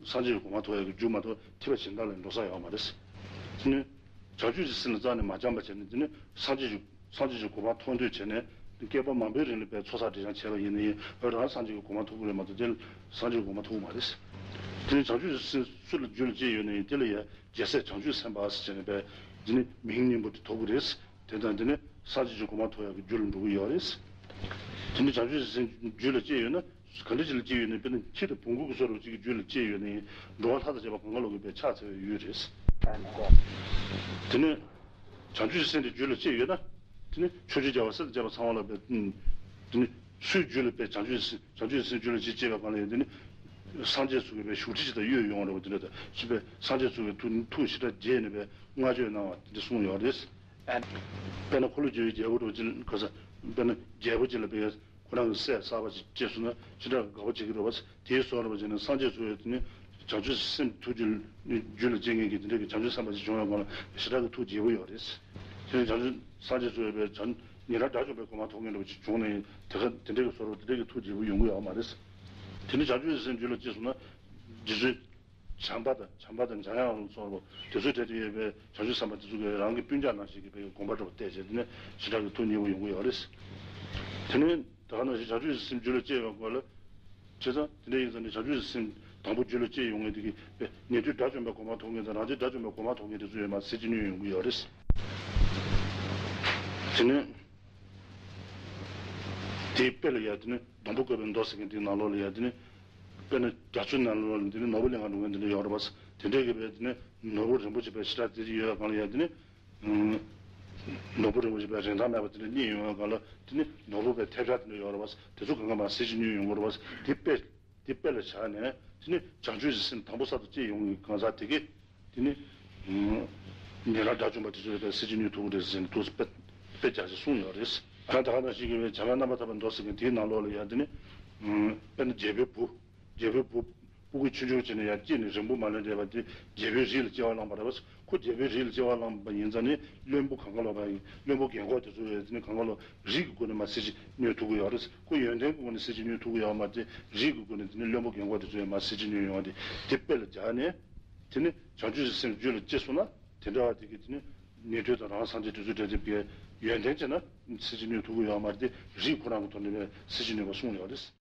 སངས་རྒྱས་ཀྱི་གོ་འཕང་ཐོབ་ཡག་གི་རྒྱུ་མ་གཏོགས་ཐེག་པ་གཞན་དག་ལ་འགྲོ་ས་ཡོད་མ་རེད། དེ་ནི་བྱང་ཆུབ་ཀྱི་སེམས་ལ་རྩ་ནས་མ་སྦྱངས་པ་བྱས་ནས་དེ་ནི་སངས་རྒྱས་ཀྱི་སངས་རྒྱས་ཀྱི་གོ་འཕང་ཐོབ་འདོད་བྱས་ནས་བསྐལ་པ་མང་པོའི་རིང་ལ་པའི་ཚོགས་བསགས་སྒྲིབ་སྦྱང་བྱས་པ་ཡིན་ན་ཡང་རང་སངས་རྒྱས་ཀྱི་གོ་འཕང་ཐོབ་ཀྱི་རེད་མ་གཏོགས་དེ་ལ་སངས་རྒྱས་ཀྱི་གོ་འཕང་ཐོབ་ཀྱི་མ་རེད། དེ་ནི་བྱང་ཆུབ་ཀྱི་སེམས་སུ་ལ་རྒྱུད་ལ་སྐྱེས་ཡོད་ན་ཡང་དེ་ལ་ཡང་རྒྱལ་སྲས་བྱང་ཆུབ་སེམས་དཔའ་ཟེར་བྱས་ནས་པའི་འདི་ནི་མིང་སྙན་པོ་དེ་ཐོབ་ཀྱི་རེད། དེ་དང་འདི་ནི་སངས་རྒྱས་ཀྱི་གོ་འཕང་ཐོབ་ཡག་གི་རྒྱུ་ལ་འགྲོ་གི་ཡོད་རེད། དེ་ནི་བྱང་ཆུབ་སེམས་རྒྱུད་ལ་སྐྱེས་ཡོད་ན་ག་འདྲ་ཅིག་ལ་སྐྱེས་ཡོད་ན་དཔེར་ན་ཁྱི་དང་བོང་གུ་གི་བཟོ་འདྲ་ཅིག་གི་རྒྱུད་ལ་སྐྱེས་ཡོད་ན་འགྲོ་བ་ལྷ་དང་བཅས་པ་གང་ག་ལོག་གི་པའི་ཕྱག་འཚལ་བའི་ཡུལ་རེད། དེ་ནི་བྱང་ཆུབ་སེམས་དེ་རྒྱུད་ལ་སྐྱེས་ཡོད་ན་དེ་ནི་ཆོས་ཀྱི་རྒྱལ་བ་སྲས་དང་བཅས་པ་ཚང་མ་ལ་པའི་དེ་ནི་སུའི་རྒྱུད་ལ་པའི་བྱང་ཆུབ་སེམས་བྱང་ཆུབ་སེམས་རྒྱུད་ལ་སྐྱེས་སྐྱེས་པའི་སྒང་ལ་ཡང་དེ་ནི་སངས་རྒྱས་ཚོ་གི་པའི་བཞུགས་ཁྲི་ཅིག་དང་གཡོས་ཡོང་བ་འདྲ་བོ་དེ་འདྲ་དང་ཅི་པའི་སངས་རྒྱས་ཚོ་གི་ཐུགས་ཐུགས་ཞེ་དྲག་དགྱེས་ནས་པའི་བསྔགས་བརྗོད་གནང་བ་དེ་འདྲ་གསུངས་ཡོད་རེད། དཔེར་ན་འཁོར་ལོས་སྒྱུར་བའི་རྒྱལ་པོ་འདྲ་བོ་ཅིག་ག་ས་དཔེར་ན་རྒྱལ་པོ་ཅིག་ལ་དཔེར་ཁོ་རང་གི་སྲས་གསར་པ་ཅིག་སྐྱེས་སོང་ན་ཅི་འདྲ་དགའ་པོ་བྱེད་ཀྱི་རེད་བ། དེའི་བཟོ་འདྲ་བ་བྱས་ནས་སངས་རྒྱས་ཚོ་ཡང་དེ་ནི་བྱང་ཆུབ་སེམས་ཐུགས་རྒྱུད་རྒྱུད་ལ་སྐྱེ་མཁན་གྱི་དེ་འདྲ་གི་བྱང་ཆུབ་སེམས་དཔའ་ཅིག་བྱུང་བའི་སྒང་ལ་ཞེ་དྲག་གི་ཐུགས་དགྱེས་པོ་ཡོད་རེད། དེ་ནི་བྱང་ཆུབ་སངས་རྒྱས་ཚོ་ཡང་དཔེར་བྱང་ཉན་རང་དགྲ་བཅོམ་པའི་གོ་འཕང་ཐོབ་མཁན་འདྲ་བོ་ཅིག་བྱུང་ན་ཡང་དེ་ག་དེ་འདྲ་གི་བཟོ་འདྲ་བ་དེ་འདྲ་གི་ཐུགས་དགྱེས་པོ་ཡོང་གི་ཡོད་མ་རེད། དེ་ནི་བྱང་ཆུབ་སེམས་རྒྱུད་ལ་སྐྱེས་སོང་ན་རྗེ་བཙུན། བྱམས་པ་དང་བྱམས་པ་དང་འཇམ་དབྱངས་ལ་སོགས་པ་དེ་ཚོའི་གྲས་དུ་ཡོད་པའི་བྱང་ཆུབ་སེམས་དཔའ་དེ་ཚོ་གིས་རང་གི་སྤུན་ཀྱག་ནང་བཞིན་གྱི་དགོངས་པ་འདྲ་བོ་གཏད་བྱས་དེ་ནས་ཞེ་དྲག་གི་ཐུགས་མཉེས་པོ་ཡོང་གི་ཡོད་རེད། དེ་ནས་ད་ག་ནང་བཞིན་བྱང་ཆུབ་ཀྱི་སེམས་རྒྱུད་ལ་སྐྱེས་ཡོང་སྐོར་ལ། བྱས་ཙང་དེ་འདྲ་ཡིན་ཙང་ནི་བྱང་ཆུབ་ཀྱི་སེམས་དང་པོ་རྒྱུད་ལ་སྐྱེས་ཡོང་མཁན་དེ་གི་ཉན་ཐོས་དགྲ་བཅོམ་པའི་གོ་འཕང་ཐོབ་མཁན་དང་རང་རྒྱལ་དགྲ་བཅོམ་པའི་གོ་འཕང་ཐོབ་མཁན་དེ་ཚོ་ཡོད་མ་ཟེར་གཅིག་གཉིས་ཡོང་གི་ཡོད་རེད། དེ་ནས་དེའི་དཔེ་ལ་ཡ་དེ་ནི་སྡོང་པོ་བཀོད་པའི་མདོ་ཟེར་མཁན་དེའི་ནང་ལོགས་ལ་ཡ་དེ་ནི། དཔེར་ན་རྒྱ་མཚོའི་ནང་ལོགས་ལ་འདི་ནི་ནོར་བུ་ལེན་ག་འགྲོ་མཁན་འདི་འདྲ་ཡོད་རེད་པ། དེ་འདྲས་ཀྱི་བས་དེ་ནི་ནོར་བུ་རིན་པོ་ཆེ་བས་ཞེ་དྲག་དེ་ཡོད་གང་ལ་ཡ་དེ་ནི། ནོར་བུ་རིན་པོ་ཆེ་བས་རིན་ཐང་མེད་པ་དེ་འདྲ་རྙེད་ཡོང་བའི་སྒང་ལ་དེ་ནི་ནོར་བུ་བས་ཐེབས་ཆག་དེ་འདྲ་ཡོད་རེད་པ། དེ་ཚོ་གང་ག་མ་ཟེར་གྱི་ཉོས་ཡོང་གི་རེད་པ། དེ་དཔེ་དེ་དཔེ་ལ་བཞག་ནས་དེ་ནི་བྱང་ཆུབ་ཀྱི་སེམས་དང་པོ་གསར་དུ་སྐྱེས་ཡོང་གི་གང་ཟག་དེ་གས། དེ་ནི། ཉན་རང་དགྲ་བཅོམ་པ་དེ་ཚོས་པའི་ཟེར་གྱི་ཉོས་ཐུབ་ཀྱི་རེད་ཟེར་ནས་ཐུགས་སུ་དཔེ་དཔེ་རྒྱག་ཅིག་གསུངས་ཡོད་རེད། ད་ད་ག་ནང་བཞིན་གྱི་བའི་བྱ་བའི་རྣམ་པར་ཐར་པའི་མདོ་ཟེར་མཁན་དེའི་ནང་ལོགས་ལ་ཡང་དེ་ནི། དཔེར་ན་རྒྱལ་པོའི་བུ། རྒྱལ་པོའི་བུ། སྤུ་གུ་ཆུང་ཆུང་བྱས་ནས་ཡར་སྐྱེས་ནས་རིང་པོ་མ་ལོན་བསྡད་པ་དེ་རྒྱལ་པོའི་རིགས་ལ་སྐྱེ་བ་བླངས་པ་རེད་བ། ཁོ་རྒྱལ་པོའི་རིགས་ལ་སྐྱེ་བ་བླངས་པ་ཡིན་ཙང་ནི་བློན་པོ་གང་ག་ལོ་བ་ཡིན། བློན་པོ་རྒན་གོག་དེ་ཚོ་ཡིན་ཙང་ནི་གང་ག་ལོ་རིགས་ཀྱི་སྒོ་ནས་མར་སྲིད་ཇུས་གནོན་ཐུབ་ཀྱི་ཡོད་རེད། ཁོ་ཡོན་ཏན་གྱི་སྒོ་ནས་སྲིད་ཇུས་གནོན་ཐུབ་ཀྱི་ཡོད་མ་རེད། རིགས་ཀྱི་སྒོ་ནས་དེ་ནི་བློན་པོ་རྒན་གོག་དེ་ཚོ་ཡིན་མར་སྲིད་ཇུས་གནོན་ཡོང་བ་དེ་དེ་དཔེ་ལ་སྦྱར་ནས། དེ་ནི་བྱང་ཆུབ་ཀྱི་སེམས་རྒྱུད་ལ་སྐྱེས་སོང་ན་དེ་འདྲ་བ་དེ་གི་དེ་ནི་ནུས་མཐུ་དང་རང་སངས་རྒྱས་དེ་ཚོ་འདྲ་དེ་བའི་ཡོན་ཏན་བྱས་ན་སྲིད་ཇུས་གནོན་ཐུབ་ཀྱི་ཡོད་མ་རེད། དེ་རིགས་ཁོ་རང་གི་ཐོག་ནས་སྲིད་ཇུས་གནོན་པ་གསུངས་ཡོད་རེད།